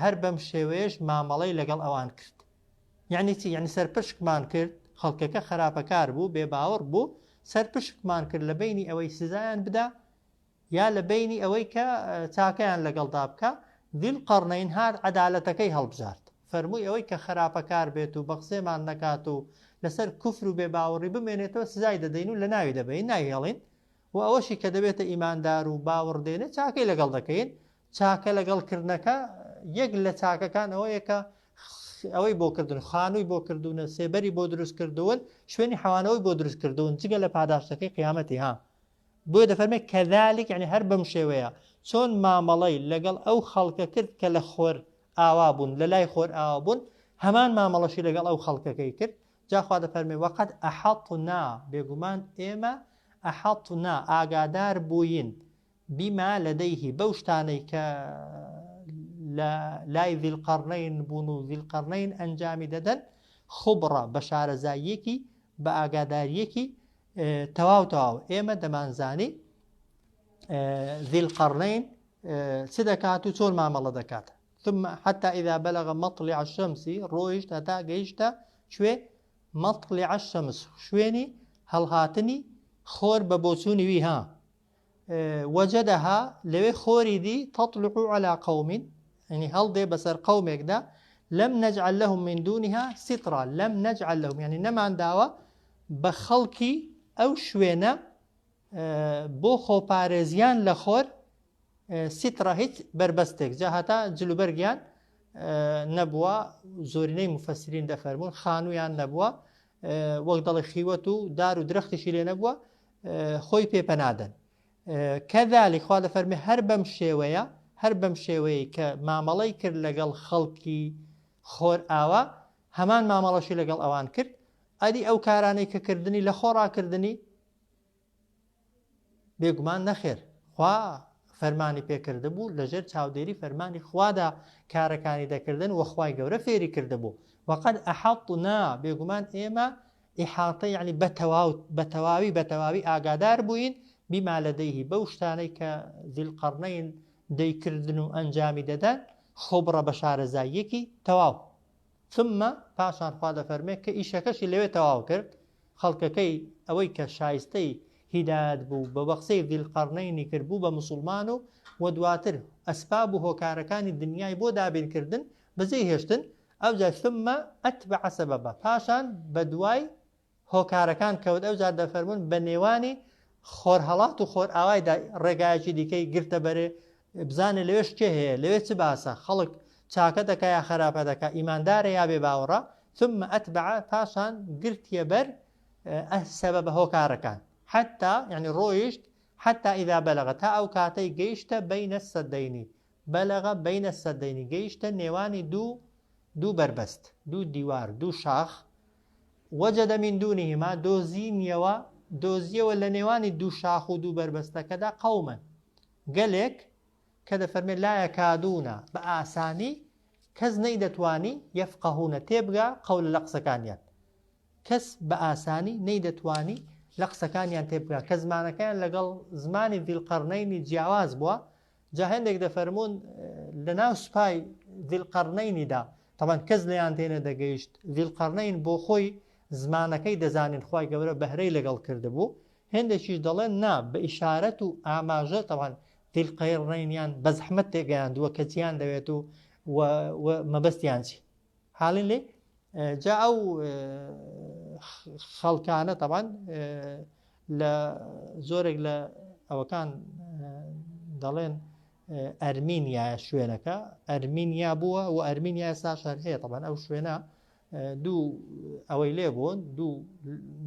هەر بەم شێوەیەش مامەڵەی لەگەڵ ئەوان کرد یعنی چی یعنی سەرپشکمان کرد خەڵکەکە خراپەکار بوو بێ باوەڕ بوو سەرپشکمان کرد لە بینی ئەوەی سزایان بدا یا لە بەینی ئەوەی کە چاکەیان لەگەڵدا بکا، ذی القرنین هات عەدالەتەکەی هەڵبژارد، فەرمووی ئەوەی کە خەراپەکار بێت و بەقسەمان نەکات و لەسەر کوفر و بێباوەڕی بمێنێتەوە سزای دەدەین و لەناوی دەبەین نایهێڵین، وە ئەوەشی کە دەبێتە ئیماندار و باوەڕ دێنێ چاکەی لەگەڵ دەکەین، چاکە لەگەڵ کردنەکە یەک لە چاکەکان ئەوەیە کە ئەوەی بۆ کردن خانووی بۆ کردوونە سێبەری بۆ دروست کردوون شوێنی حەوانەوەی بۆ دروست کردوون جگە لە پاداشتەکەی قیامەتی ها بۆیە دەفەرمێ کذلک یعنی هەر بەم شێوەیە چۆن مامەڵەی لەگەڵ ئەو خەڵکە کرد کە لە خۆر ئاوا بوون لە لای خۆر ئاوا بوون هەمان مامەڵەشی لەگەڵ ئەو خەڵکەکەی کرد جا خوا دەفەرمێ وقد احطنا بێگومان ئێمە احطنا ئاگادار بووین بما لديه بەو شتانەی کە لە لای ذی القرنین بوون و ذی القرنین ئەنجامی دەدەن خبرا بە شارەزاییەکی بە ئاگادارییەکی تەواو تەواو ئێمە دەمانزانی ذی القرنین چ دەکات و چۆن مامەڵە دەکات ثم حتى إذا بلغ مطلع الشمس ڕۆیشت هەتا گەیشتە کوێ مطلع الشمس شوێنی هەڵهاتنی خۆر بە بۆچوونی وی ها وجدها لەوێ خۆری دی تطلع على قوم یعنی هەڵدێ بەسەر قەومێکدا لم نجعل لهم من دونها سترا لم نجعل لهم یعنی نەمانداوە بە خەڵکی ئەو شوێنە بۆ خۆپارێزیان لە خۆر سترا هیچ بەربەستێک جا هەتا جلوبەرگیان نەبووە زۆرینەی مفەسرین دەفەرموون خانوویان نەبووە وەک دەڵێ خیوەت و دار و درەختیشی لێ نەبووە خۆی پێ پەنادەن کەذلک خوا دەفەرمێ هەر بەم شێوەیە هەر بەم شێوەیە کە مامەڵەی کرد لەگەڵ خەڵکی خۆر ئاوا هەمان مامەڵەشی لەگەڵ ئەوان کرد ئەدی ئەو کارانەی کە کردنی لە خۆڕاکردنی بێگومان نەخێر خوا فەرمانی پێکردبوو لەژێر چاودێری فەرمانی خوادا کارەکانی دەکردن و خوای گەورە فێری کردبوو وقد احطنا بێگومان ئێمە ئیحاطە یعنی بە تەواو بە تەواوی بە تەواوی ئاگادار بووین بما لديه بەو شتانەی کە ذی القرنین دەیکردن و ئەنجامی دەدەن خبرە بە شارەزاییەکی تەواو ثم پاشان خوا دەفەرمێ کە ئیشەکەشی لەوێ تەواو کرد خەڵکەکەی ئەوەی کە شایستەی هیدایەت بوو بە بەقسەی ذی القرنینی کرد بوو بە موسوڵمان و وە دواتر ئەسباب و هۆکارەکانی دنیای بۆ دابین کردن بەجێی هێشتن ئەوجا ثم اتبع سببا پاشان بەدوای هۆکارەکان کەوت ئەوجا دەفەرموون بە نێوانی. خۆرهەڵات و خۆرئاوایدا ڕێگایەکی دیکەی گرتە بەرێ بزانێ لەوێش کێ هەیە لەوێ چ باسە خەڵک چاکە دەکا یا خەراپە دەکا ئیماندارە یا بێ باوەڕە ثم أتبع پاشان گرتیە بەر السبب هۆکارەکان حتى یعنی ڕۆیشت حتى إذا بلغ تا ئەو کاتەی گەیشتە بین السدین بلغ بین السدین گەیشتە نێوانی دوو دوو بەربەست دوو دیوار دوو شاخ وجد من دونهما دۆزینیەوە دۆزیەوە لە نێوانی دوو شاخ و دوو بەربەستەکەدا قوما گەلێک کە دەفەرمێ لا یکادون بە ئاسانی کەس نەیدەتوانی یفقهون تێبگا قولە لە قسەکانیان کەس بە ئاسانی نەیدەتوانی لە قسەکانیان تێبگا کە زمانەکەیان لەگەڵ زمانی ذی القرنینی جیاواز بووە جا هەندێک دەفەرموون لە ناو سوپای ذی القرنینیدا تەبعەن کەس لێیان تێنەدەگەیشت ذی القرنین بۆ خۆی زمانەکەی دەزانین خوای گەورە بەهرەی لەگەڵ کردبوو هێندێکیش دەڵێن نا بە ئیشارەت و ئاماژە تەبعەن ذی القرنینیان بە زەحمەت تێگەیاندووە کە چیان دەوێت و و مەبەستیان چی حاڵین لێ جا ئەو خەڵکانە تەبعەن لە زۆرێک لە ئەوەکان دەڵێن ئەرمینیا شوێنەکە ئەرمینیا بووە و ئەرمینیا ئێستاش هەر هەیە تەبعەن ئەو شوێنە دوو ئەوەی لێ بوون دوو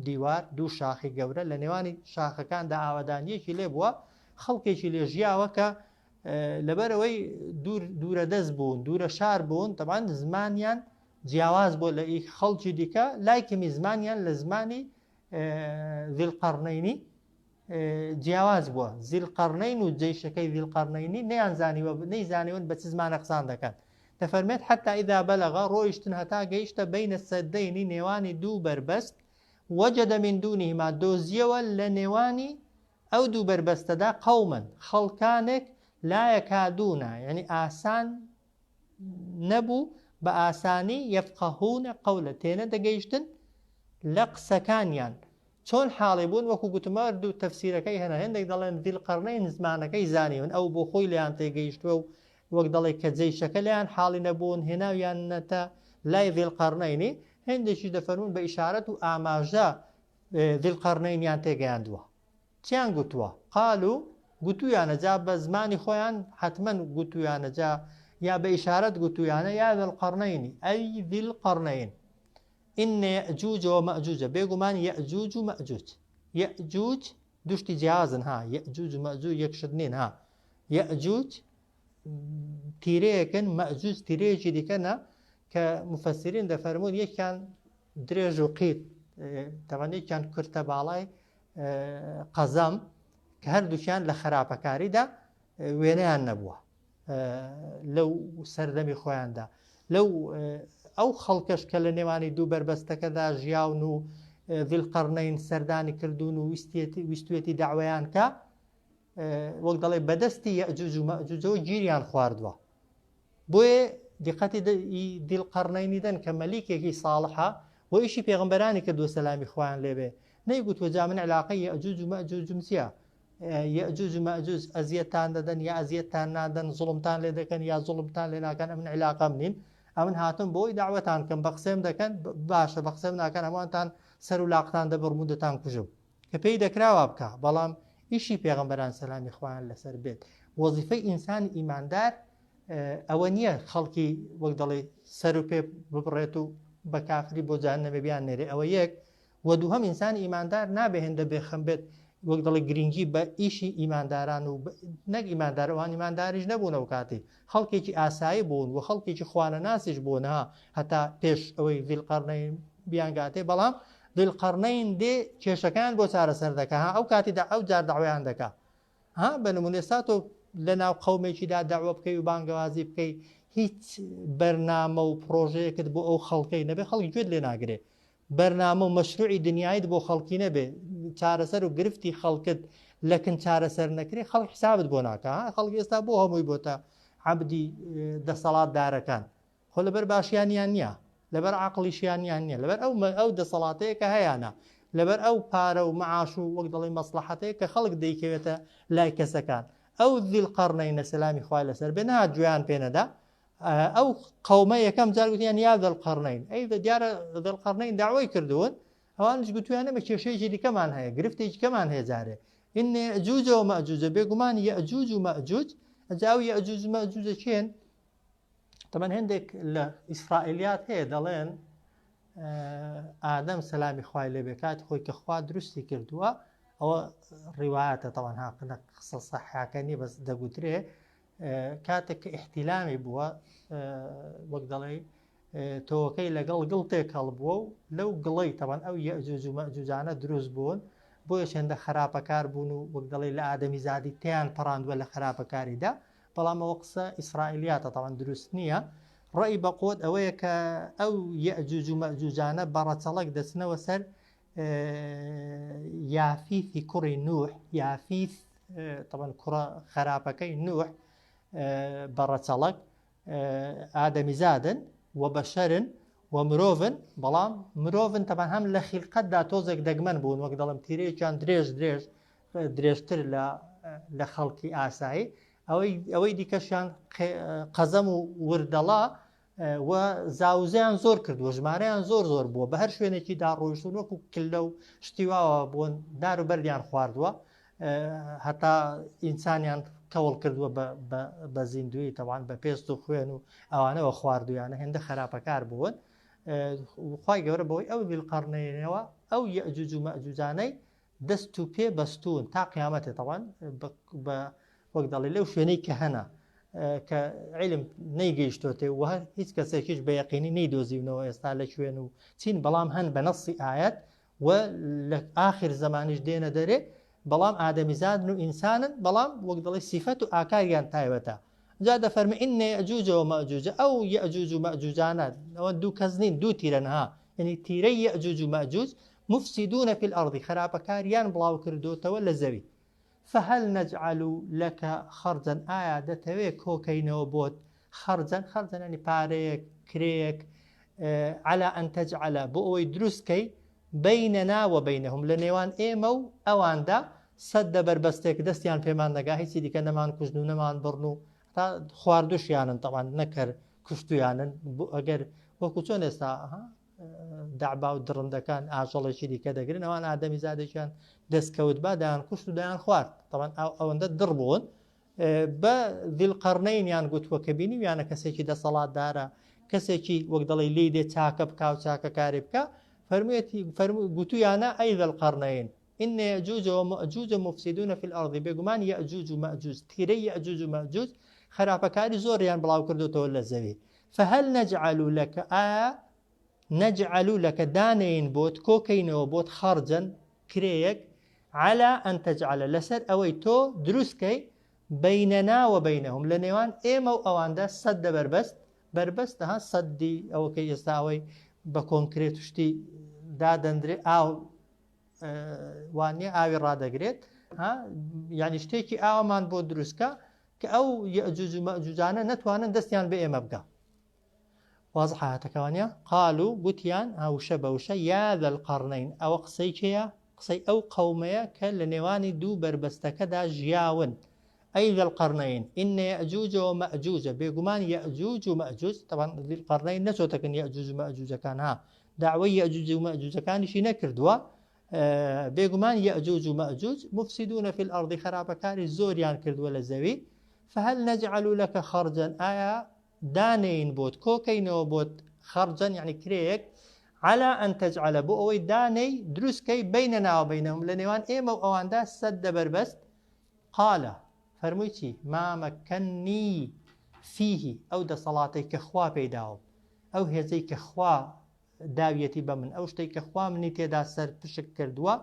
دیوار دوو شاخی گەورە لە نێوانی شاخەکاندا ئاوەدانیەکی لێ بووە خەڵکێکی لێ ژیاوە کە لەبەرەوەی دوور دوورە دەست بوون دوورە شار بوون تەبان زمانیان جیاواز بۆ لە ئی خەڵکی دیکە لای کەمی زمانیان لە زمانی ذیلقەرنەینی جیاواز بووە زیلقەرنەین و جەیشەکەی ذیلقەرنەینی نەیانزانیوە نەیزانیون بە چ زمانە قسان دەکەن دەفەرمێت حتا ئیدا بەلەغە ڕۆیشتن هەتا گەیشتە بینە سەدەینی نێوانی دوو بەربەست وجد من دونهما دۆزیەوە لە نێوانی ئەو دوو بەربەستەدا قوما خەڵکانێک لا یکادون یعنی ئاسان نەبوو بە ئاسانی یفقهون قولە تێنەدەگەیشتن لە قسەکانیان چۆن حاڵی بوون وەکو گوتم هەردوو تەفسیرەکەی هەنە هێندێک دەڵێن ذی القرنین زمانەکەی زانیون ئەو بۆ خۆی لێیان تێگەیشتووە و وەک دەڵێ کە جەیشەکە لێیان حاڵی نەبوون هێناویاننەتە لای ذی القرنینی هێندێکیش دەفەرموون بە ئیشارەت و ئاماژە ذی القرنینیان تێگەیاندووە چیان گوتووە؟ قالو، گوتوویانە جا بە زمانی خۆیان حەتمەن گوتوویانە جا یا بە ئیشارەت گوتوویانە یا ذا القرنین ئەی ذی القرنین إن یەئجوج و مەئجوج بێگومان یەئجوج و مەئجوج یەئجوج دوو شتی جیاوازن ها یەئجوج و مەئجوج یەک شت نین ها یەئجوج تیرەیەکن مەئجوج تیرەیەکی دیکەنە کە مفەسرین دەفەرموون یەکیان درێژ و قیت تەوان یەکیان کورتە باڵای قەزەم کە هەردووکیان لە خراپەکاریدا وێنەیان نەبووە لەو سەردەمی خۆیاندا لەو ئەو خەڵکەش کە لە نێوانی دوو بەربەستەکەدا ژیاون و ذیلقەرنەین سەردانی کردوون و ویستوێتی داوایان کە وەک دەڵێ بەدەستی یەجوج و مەجوجەوە گیریان خواردووە بۆیە دیقەتی ذی القرنینی دەن کە مەلیکێکی ساڵحە و ئیشی پێغەمبەرانی کردووە سەلامی خوایان لێبێ نەیگوتووە جا من علاقەی یەئجوج و مەئجوجم چییە یەئجوج و مەئجوج ئەزیەتتان دەدەن یا ئەزیەتتان نادەن زوڵمتان لێ دەکەن یا زوڵمتان لێ ناکەن ئەمن علاقەم نین ئەمن هاتم بۆی داوەتان کەم بە قسەم دەکەن باشە بە قسەم ناکەن هەمووانتان سەر و لاقتان دەبڕم و دەتان کوژم کە پێی دەکرا وا بکا بەڵام ئیشی پێغەمبەران سەلامی خوایان لەسەر بێت وەزیفەی ئینسانی ئیماندار ئەوە نییە خەڵکی وەک دەڵێ سەر و پێ ببڕێت و بە کافری بۆ جەهەنەمێ بیان نێرێ ئەوە یەک و دووهەم ئینسانی ئیماندار نابێ هێندە بێخەم بێت وەک دەڵێ گرنگی بە ئیشی ئیمانداران و نەک ئیماندار ئەوان ئیمانداریش نەبوون ئەو کاتی خەڵکێکی ئاسایی بوون و خەڵکێکی خوانەناسیش بوون ها هەتا پێش ئەوەی ذی القرنین بیانگاتێ بەڵام ذی القرنین دێ کێشەکەیان بۆ چارەسەر دەکا ها ئەو کاتی دا ئەو جار دەعوەیان دەکا ها بە نمونە ئێستا تۆ لە ناو قەومێکیدا دەعوە بکەی و بانگەوازی بکەی هیچ بەرنامە و پرۆژەیەکت بۆ ئەو خەڵکەی نەبێ خەڵک گوێت لێ ناگرێ بەرنامە و مەشروعی دنیایت بۆ خەڵکی نەبێ چارەسەر و گرفتی خەڵکت لەکن چارەسەر نەکرێ خەڵک حسابت بۆ ناکا خەڵک ئێستا بۆ هەمووی بۆتە عەبدی دەسەڵاتدارەکان خۆ لەبەر باشیانیان نییە لەبەر عقلیشیانیان نییە لەبەر ئەو ئەو دەسەڵاتەیە کە هەیانە لەبەر ئەو پارە و معاش و وەک دەڵی مەسلحەتەیە کە خەڵک دەیکەوێتە لای کەسەکان ئەو ذیل قەرنەینە سەلامی خوای لەسەر بێ نەهات گوێیان پێ نەدا ئەو قەومە یەکەم جار گوتیان یا ذا القرنین ئەی دیارە ذا القرنین داوای کردوون ئەوانش گوتویان ئەمە کێشەیەکی دیکەمان هەیە گرفتێکی کەمان هەیە جارێ. إن يأجوج ومأجوج بێگومان یەئجوج و مەئجوج ئەجا ئەو یەئجوج و مەئجوجە کێن؟ تەبەن هێندێک لە ئیسرائیلیات هەیە دەڵێن ئادەم سەلامی خوای لێ کات خۆی کە خوا دروستی کردووە ئەوە ڕیوایەتە تەوان هاقنە قسە سەحاکە نیە بەس دەگوترێ کاتێک کە ئیحتیلامی بووە وەک دەڵێ تۆوەکەی لەگەڵ گڵ تێکەڵ بووە و لەو گڵەی تەبەن ئەو یەئجوج و مەئجوجانە دروست بوون بۆیە چێندە خراپەکار بوون و وەک دەڵێ لە ئادەمی زادی تیان پەڕاندووە لە خراپەکاریدا بەڵام ئەوە قسە ئیسرائیلیاتە تەوان دروست نییە ڕێی بەقوت ئەوەیە کە ئەو یەئجوج و مەئجوجانە بە ڕەچەڵەک دەچنەوە سەر یافیثی کوڕی نوح یافیث تەبەن کوڕە خراپەکەی نوح بە ڕەچەڵەک ئادەمیزادن و بەشەرن و مرۆڤن بەڵام مرۆڤن تەبان هەم لە خیلقەتدا تۆزێک دەگمەن بوون وەک دەڵم تیرەیەکیان درێژ درێژ درێژتر لە لە خەڵکی ئاسایی ئەوەی ئەوەی دیکەشیان قەزەم و وردەڵا و زاوزێیان زۆر کردووە ژمارەیان زۆر زۆر بووە بە هەر شوێنێکی دا ڕۆیشتون وەکو کلە و شتی واوە بوون دار و بەردیان خواردووە هەتا ئینسانیان کەوڵ کردووە بە زیندوی تەوان بە پێست و خوێن و ئەوانەوە خواردویانە هێندە خراپەکار بوون خی گەورە بەوەی ئەو بیلقەرنەیەوە ئەو یەجوج و مەجوجانەی دەست و پێ بەستوون تا قیامەتێ تەوان بە وەک دەڵێ لەو شوێنەی کە هەنە کە علم نەیگەیشتۆتێ و هەر هیچ کەسێکیش بە یەقینی نەیدۆزیونەوە ئێستا لە کوێن و چین بەڵام هەن بە نەسی ئاەت و لە ئاخر زەمانیش دێنە دەرێ بەڵام ئادەمیزادن و ئینسانن بەڵام وەک دەڵێ سیفەت و ئاکاریان تایبەتە جا دەفەرمێ إن يأجوج ومأجوج ئەو یەئجوج و مەئجوجانە ئەوە دوو کەس نین دوو تیرەن ها یعنی تیرەی یەئجوج و مەئجوج مفسدون في الأرض خراپەکاریان بڵاو کردۆتەوە لە زەوی فهل نجعل لك خرجا ئایا دەتەوێ کۆکەینەوە بۆت خرجا خرجا یعنی پارەیەک کرێیەک على أن تجعل بۆ ئەوەی دروست کەی بیننا وبینهم لە نێوان ئێمە و ئەواندا سەدە بەربەستێک دەستیان پێمان نەگا هیچی دیکە نەمان کوژن و نەمان بڕن و تا خواردوشیانن تەوان نەکەر کوشتویانن ئەگەر وەکو چۆن ئێستا دەعبا و دڕندەکان ئاژەڵێکی دیکە دەگرن ئەوان ئادەمی زادێکیان دەستکەوت با دەیان کوشت و دەیان خوارد تەوان ئەوەندە دڕ بوون بە ذی القرنینیان گوتووە کە بینیویانە کەسێکی دەسەڵاتدارە کەسێکی وەک دەڵێ لێی دێ چاکە بکا و چاکە کاری بکا فەرموویەتی فەرمو گوتویانە ئەی ذا القرنین إن يأجوج ومأجوج مفسدون في الأرض بێگومان یەئجوج و مەئجوج تیرەی یەئجوج و مەئجوج خراپەکاری زۆریان بڵاو کردوتەوە لە زەوی فهل نجعل لك ئایا نجعل لك دانێین بۆت کۆکەینەوە بۆت خەرجەن کرێیەک علی ان تجعل لەسەر ئەوەی تۆ دروست کەی بیننا و بینهم لە نێوان ئێمە و ئەواندا سەدە بەربەست بەربەست ها سەدی ئەوەکەی ئێستا ئەوەی بە کۆنکرێت شتی دادەندرێ ئاو وانە ئاوی ڕادەگرێت ها یعنی شتێکی ئاوامان بۆ دروستکە کە ئەو یەجوج و مەجوجانە نەتوانن دەستیان بە ئێمە بگا وازحە هاتەکە وانە؟ قالو گوتیان، ها وشە بە وشە، یا ذا القرنین، ئەوە قسەی کێیە؟ قسەی ئەو قەومەیە کە لە نێوانی دوو بەربەستەکەدا ژیاون، ئەی ذا القرنین، ان یەئجوج و مەئجوج، بێگومان یەئجوج و مەئجوج، تەبعەن ذی القرنین نەچۆتە کن یەئجوج و مەئجوجەکان ها، دەعوەی یەئجوج و مەئجوجەکانیشی نەکردووە، بێگومان یەئجوج و مەئجوج مفسدون فی الارض خراپەکاری زۆریان کردووە لە زەوی، فهل نجعل لک خرجا، ئایا دانێین بۆت کۆکەینەوە بۆت خەرجەن یعنی کرێیەک علا ئەن تەجعلە بۆ ئەوەی دانێی دروست کەی بینەنا و بینەهم لە نێوان ئێمە و ئەواندا سەددە بەربەست قالە فەرمووی چی ما مەکەنی فیه ئەو دەسەڵاتەی کە خوا پێی داوم ئەو هێزەی کە خوا داویەتی بە من ئەو شتەی کە خوا منی تێدا سەر پشک کردووە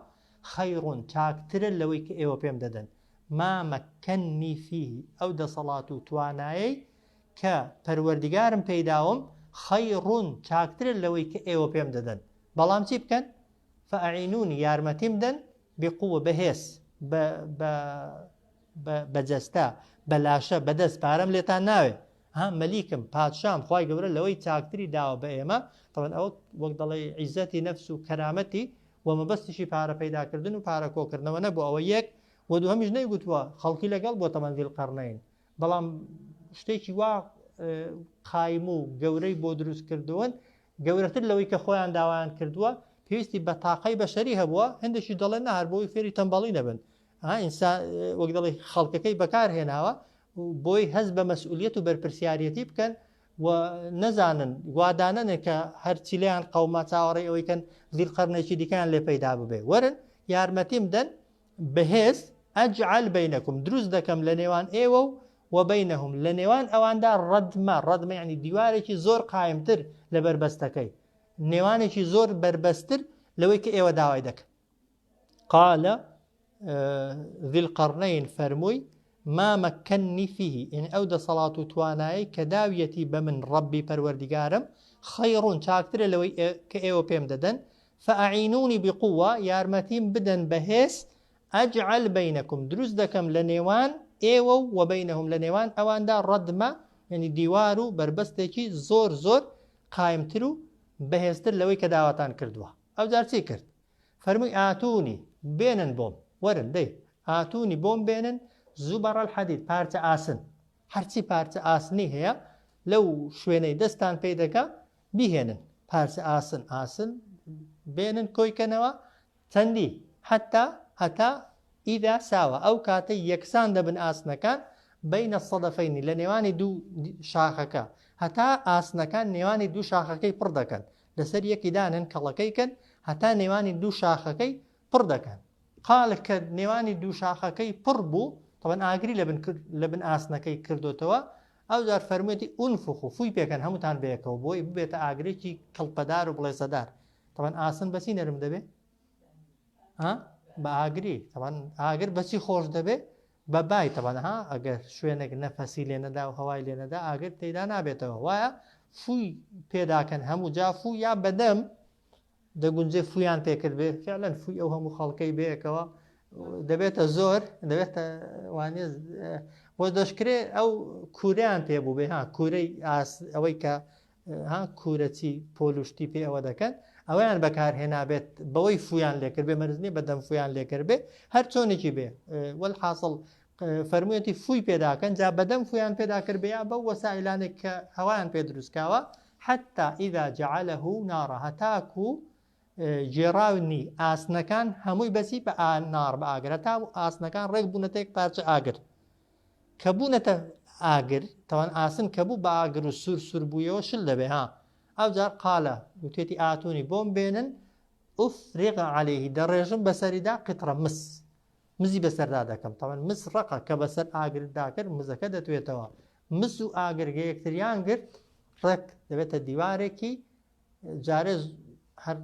خەیڕون چاکترە لەوەی کە ئێوە پێم دەدەن ما مەکەنی فیه ئەو دەسەڵات و توانایەی کە پەروەردگارم پێی داوم خیر چاکترە لەوەی کە ئێوە پێم دەدەن بەڵام چی بکەن فاعینونی یارمەتیم دەن بقوە بەهێز بە بە بە جەستە بە لاشە بە دەست پارەم لێتان ناوێ ها مەلیکم پادشام خوای گەورە لەوەی چاکتری داوە بە ئێمە طبعا ئەوە وەک دەڵێ عیزەتی نەفس و کەرامەتی و مەبەستیشی پارە پەیداکردن و پارە کۆکردنەوە نەبوو ئەوە یەک و دووهەمیش نەیگوتووە خەڵکی لەگەڵ بۆ تەمەن ذی القرنین بەڵام شتێکی وا قایم و گەورەی بۆ دروست کردوون گەورەتر لەوەی کە خۆیان داوایان کردووە پێویستی بە تاقەی بەشەری هەبووە هەندێکی دەڵێن نە هەر بۆی فێری تەمبەڵی نەبن. ئینسان وەک دەڵێ خەڵکەکەی بەکار هێناوە بۆی هەست بە مەسئولیت و بەرپرسیارەتی بکەن و نەزانن وادانەنێ کە هەرچی لێیان قەوما چاوەڕێی ئەوەی کەن زیل قەرنێکی دیکەیان لێ پەیدا ببێ وەرن یارمەتیم دەن بەهێز ئەجعل بینەکم دروست دەکەم لە نێوان ئێوە و وبینهم لە نێوان ئەواندا ڕەدمە ڕەدمە یعنی دیوارێکی زۆر قایمتر لە بەربەستەکەی نێوانێکی زۆر بەربەستر لەوەی کە ئێوە داوای دەکەن قال ذی القرنین فەرمووی ما مەکەننی فیه یعنی ئەو دەسەڵات و توانایەی کە داویەتی بە من ڕەبی پەروەردیگارم خەیڕون چاکترە لەوەی کە ئێوە پێم دەدەن فأعینونی بقوة یارمەتیم بدەن بەهێز ئەجعل بینکم دروست دەکەم لە نێوان ئێوە و وبینهم لە نێوان ئەواندا ڕەدمە یعنی دیوار و بەربەستێکی زۆر زۆر قایمتر و بەهێزتر لەوەی کە داواتان کردووە ئەوجار چی کرد فەرمووی ئاتونی بێنن بۆم وەرن دەی ئاتونی بۆم بێنن زوبەڕ الحدید پارچە ئاسن هەرچی پارچە ئاسنی هەیە لەو شوێنەی دەستان پێی دەکا بیهێنن پارچە ئاسن ئاسن بێنن کۆیکەنەوە چەندی حتا هەتا ئیدا ساوە ئەو کاتەی یەکسان دەبن ئاسنەکان بین الصدفین لە نێوانی دوو شاخەکە هەتا ئاسنەکان نێوانی دوو شاخەکەی پڕ دەکەن لەسەر یەکی دانن کەڵەکەی کەن هەتا نێوانی دوو شاخەکەی پڕ دەکەن قال کە نێوانی دوو شاخەکەی پڕ بوو تەبەن ئاگری لە بن لە بن ئاسنەکەی کردوتەوە ئەو جار فەرموویەتی ئونفخو فوی پێکەن هەمووتان بەیەکەوە بۆی ببێتە ئاگرێکی کڵپەدار و بڵێسەدار تەبەن ئاسن بەچی نەرم دەبێ ها بە ئاگری تەبەن ئاگر بەچی خۆش دەبێ بە بای تەبەن ها ئەگەر شوێنێک نەفەسی لێ نەدا و هەوای لێ نەدا ئاگر تێدا نابێتەوە وایە فوی پێداکەن هەموو جا فو یا بەدەم دەگونجێ فویان پێکرد بێ فعلەن فوی ئەو هەموو خەڵکەی بەیەکەوە دەبێتە زۆر دەبێتە وانە بۆ دەشکرێ ئەو کوریان پێ بوو بێ ها کورەی ئەوەی کە ها کورەچی پۆلوشتی پێ ئەوە دەکەن ئەوەیان بەکارهێنابێت بەوەی فویان لێکرد بێ مەرج نییە بەدەم فویان لێکرد بێ هەر چۆنێکی بێ وەلحاصل فەرموویەتی فوی پێداکەن جا بەدەم فویان پێدا کرد بێ یا بەو وەسائلانێک کە هەوایان پێ دروستکاوە حتى إذا جعله نارا هەتاکو گێڕاونی ئاسنەکان هەمووی بەسی بە نار بە ئاگر هەتا ئاسنەکان ڕێک بوونەتە یەک پارچە ئاگر کە بوونەتە ئاگر تەوان ئاسن کە بوو بە ئاگر و سوور سوور بوویەوە شل دەبێ ها ئەوجار قالە وتێتی ئاتونی بۆم بێنن ئوفریغ عەلەیه دەڕێژم بەسەریدا قطرە مس مزی بەسەردا دەکەم تەوان مس ڕەقە کە بەسەر ئاگردا کرد مزەکە دەتوێتەوە مس و ئاگر یەکتریان گرت ڕێک دەبێتە دیوارێکی جارێ هەر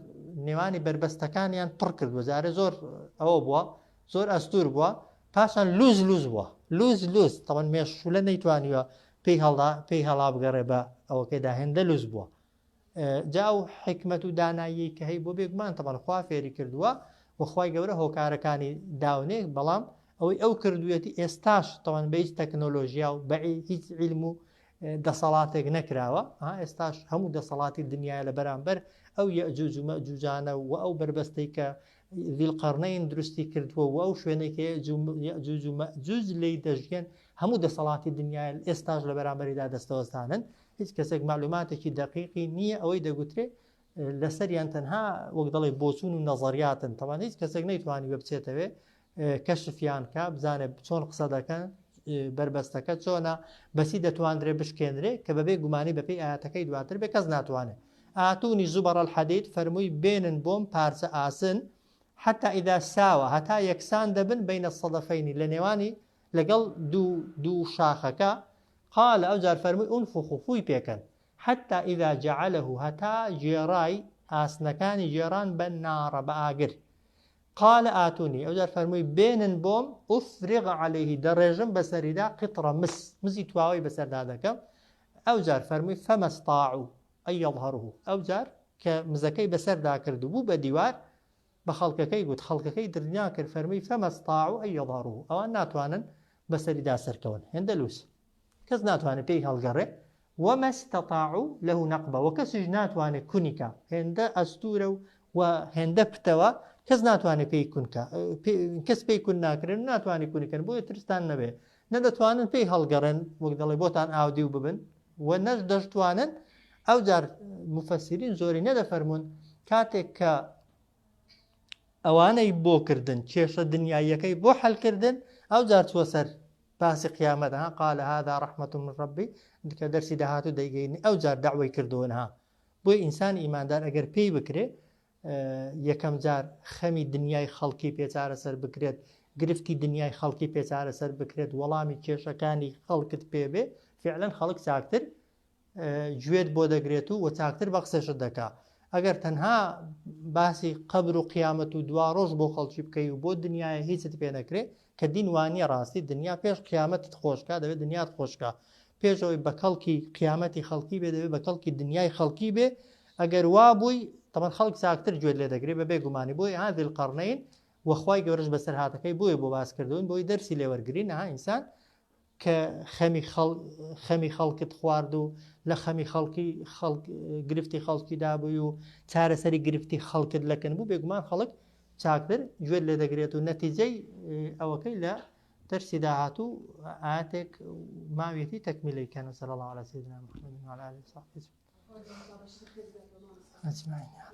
نێوانی بەربەستەکانیان پڕ کردووە جارێ زۆر ئەوە بووە زۆر ئەستور بووە پاشان لوز لوز بووە لوز لوز تەوان مێشولە نەیتوانیوە پێی هەڵدا پێی هەڵا بگەڕێ بە ئەوەکەدا هێندە لوز بووە جا ئەو حکمت و دانایی کە هەی بۆ بێگومان تەبەن خوا فێری کردووە وخوای گەورە هۆکارەکانی داونێک بەڵام ئەوەی ئەو کردویەتی ئێستاش تەوان بە هیچ تەکنۆلۆژیا و بە هیچ عیلم و دەسەڵاتێک نەکراوە ئێستاش هەموو دەسەڵاتی دنیای لە بەرامبەر ئەو یەجوج و مەجوجانە و ئەو بەربەستەی کە ذیلقەرنەین دروستی کردووە و ئەو شوێنەی کە یەجوج و مەجوج لێی دەژیێن هەموو دەسەڵاتی دنیای ئێستاش لە بەرامبەریدا دەستەوەستانن هیچ کەسێک معلوماتێکی دقیقی نییە ئەوەی دەگوترێ لەسەریان تەنها وەک دەڵێ بۆچوون و نەزەریاتن تەوان هیچ کەسێک نەیتوانی بچێتەوێ کەشفیان کا بزانێ چۆن قسە دەکەن بەربەستەکە چۆنە بەسی دەتواندرێ بشکێنرێ کە بەبێ گومانی بەپێی ئاەتەکەی دواتر بێ کەس ناتوانێت ئاتونی زوبەڕ الحدید فەرمووی بێنن بۆم پارچە ئاسن حتا ئیدا ساوە هەتا یەکسان دەبن بینە سەدەفەینی لە نێوانی لەگەڵ دوو دوو شاخەکە قال ئەوجار فەرمووی ئونفخو فووی پێکەن حتى إذا جعله هەتا گێڕای ئاسنەکانی گێڕان بە ناڕە بە ئاگر قال آتونی، ئەوجار فەرمووی بێنن بۆم، افرغ علیه، دەڕێژم بەسەریدا، قطرە مس، مزی تواوەی بەسەردا دەکەم، ئەوجار فەرمووی فما استطاعوا ان یظهروه، ئەوجار کە مزەکەی بەسەردا کرد و بوو بە دیوار، بە خەڵکەکەی گوت، خەڵکەکەی دڵنیا کرد، فەرمووی فما استطاعوا ان یظهروه، ئەوان ناتوانن بەسەریدا سەرکەون، هێندە لووس. کەس ناتوانێت پێی هەڵگەڕێ وما استطاعوا له نقبا وە کەسیش ناتوانێت کونی کا هێندە ئەستورە و و هێندە پتەوە کەس ناتوانێت پێی کون کا کەس پێی کون ناکرێن و ناتوانێت کونی کەن بۆیە ترستان نەبێ نە دەتوانن پێی هەڵگەڕێن وەک دەڵێ بۆتان ئاودیو ببن و نەش دەشتوانن ئەو جار مفەسیرین زۆری نەدەفەرمونون کاتێک کە. ئەوانەی بۆ کردن کێشە دنیاییەکەی بۆ حەل کردن ئەوجار چووە سەر باسی قیامەت ها قال هذا رحمة من ربی کە دەرسی داهاتوو دەیگەینی ئەوجار دەعوەی کردوون ها بۆیە ئینسانی ئیماندار ئەگەر پێی بکرێ یەکەم جار خەمی دنیای خەڵکی پێ چارەسەر بکرێت گرفتی دنیای خەڵکی پێ چارەسەر بکرێت وەڵامی کێشەکانی خەڵکت پێ بێ فعلەن خەڵک چاکتر گوێت بۆ دەگرێت و وە چاکتر بە قسەشت دەکا ئەگەر تەنها باسی قەبر و قیامەت و دواڕۆژ بۆ خەڵکی بکەی و بۆ دنیای هیچت پێ نەکرێ کە دین وانیە ڕاستی دنیا پێش قیامەتت خۆشکا دەبێت دنیات خۆشکا پێشەوەی بە کەڵکی قیامەتی خەڵکی بێ دەبێت بە کەڵکی دنیای خەڵکی بێ ئەگەر وا بووی تەمان خەڵک چاکتر گوێت لێ دەگرێ بە بێ گومانی بۆی ها ذی القرنین وەخوای گەورەش بەسەرهاتەکەی بۆیە بۆ باس کردوون بۆی دەرسی لێوەرگرین ها ئینسان کە خەمی خەڵ خەمی خەڵکت خوارد و لە خەمی خەڵکی خەڵک گرفتی خەڵکی دابووی و چارەسەری گرفتی خەڵکت لەکن بوو بێگومان خەڵک چاکتر گوێت لێ دەگرێت و نەتیجەی ئەوەکەی لە دەرسی داهاتوو ئاەتێک ماویەتی تەکمیلەی کەن صلی الله على سيدنا محمد وعلى آله وصحبه أجمعين.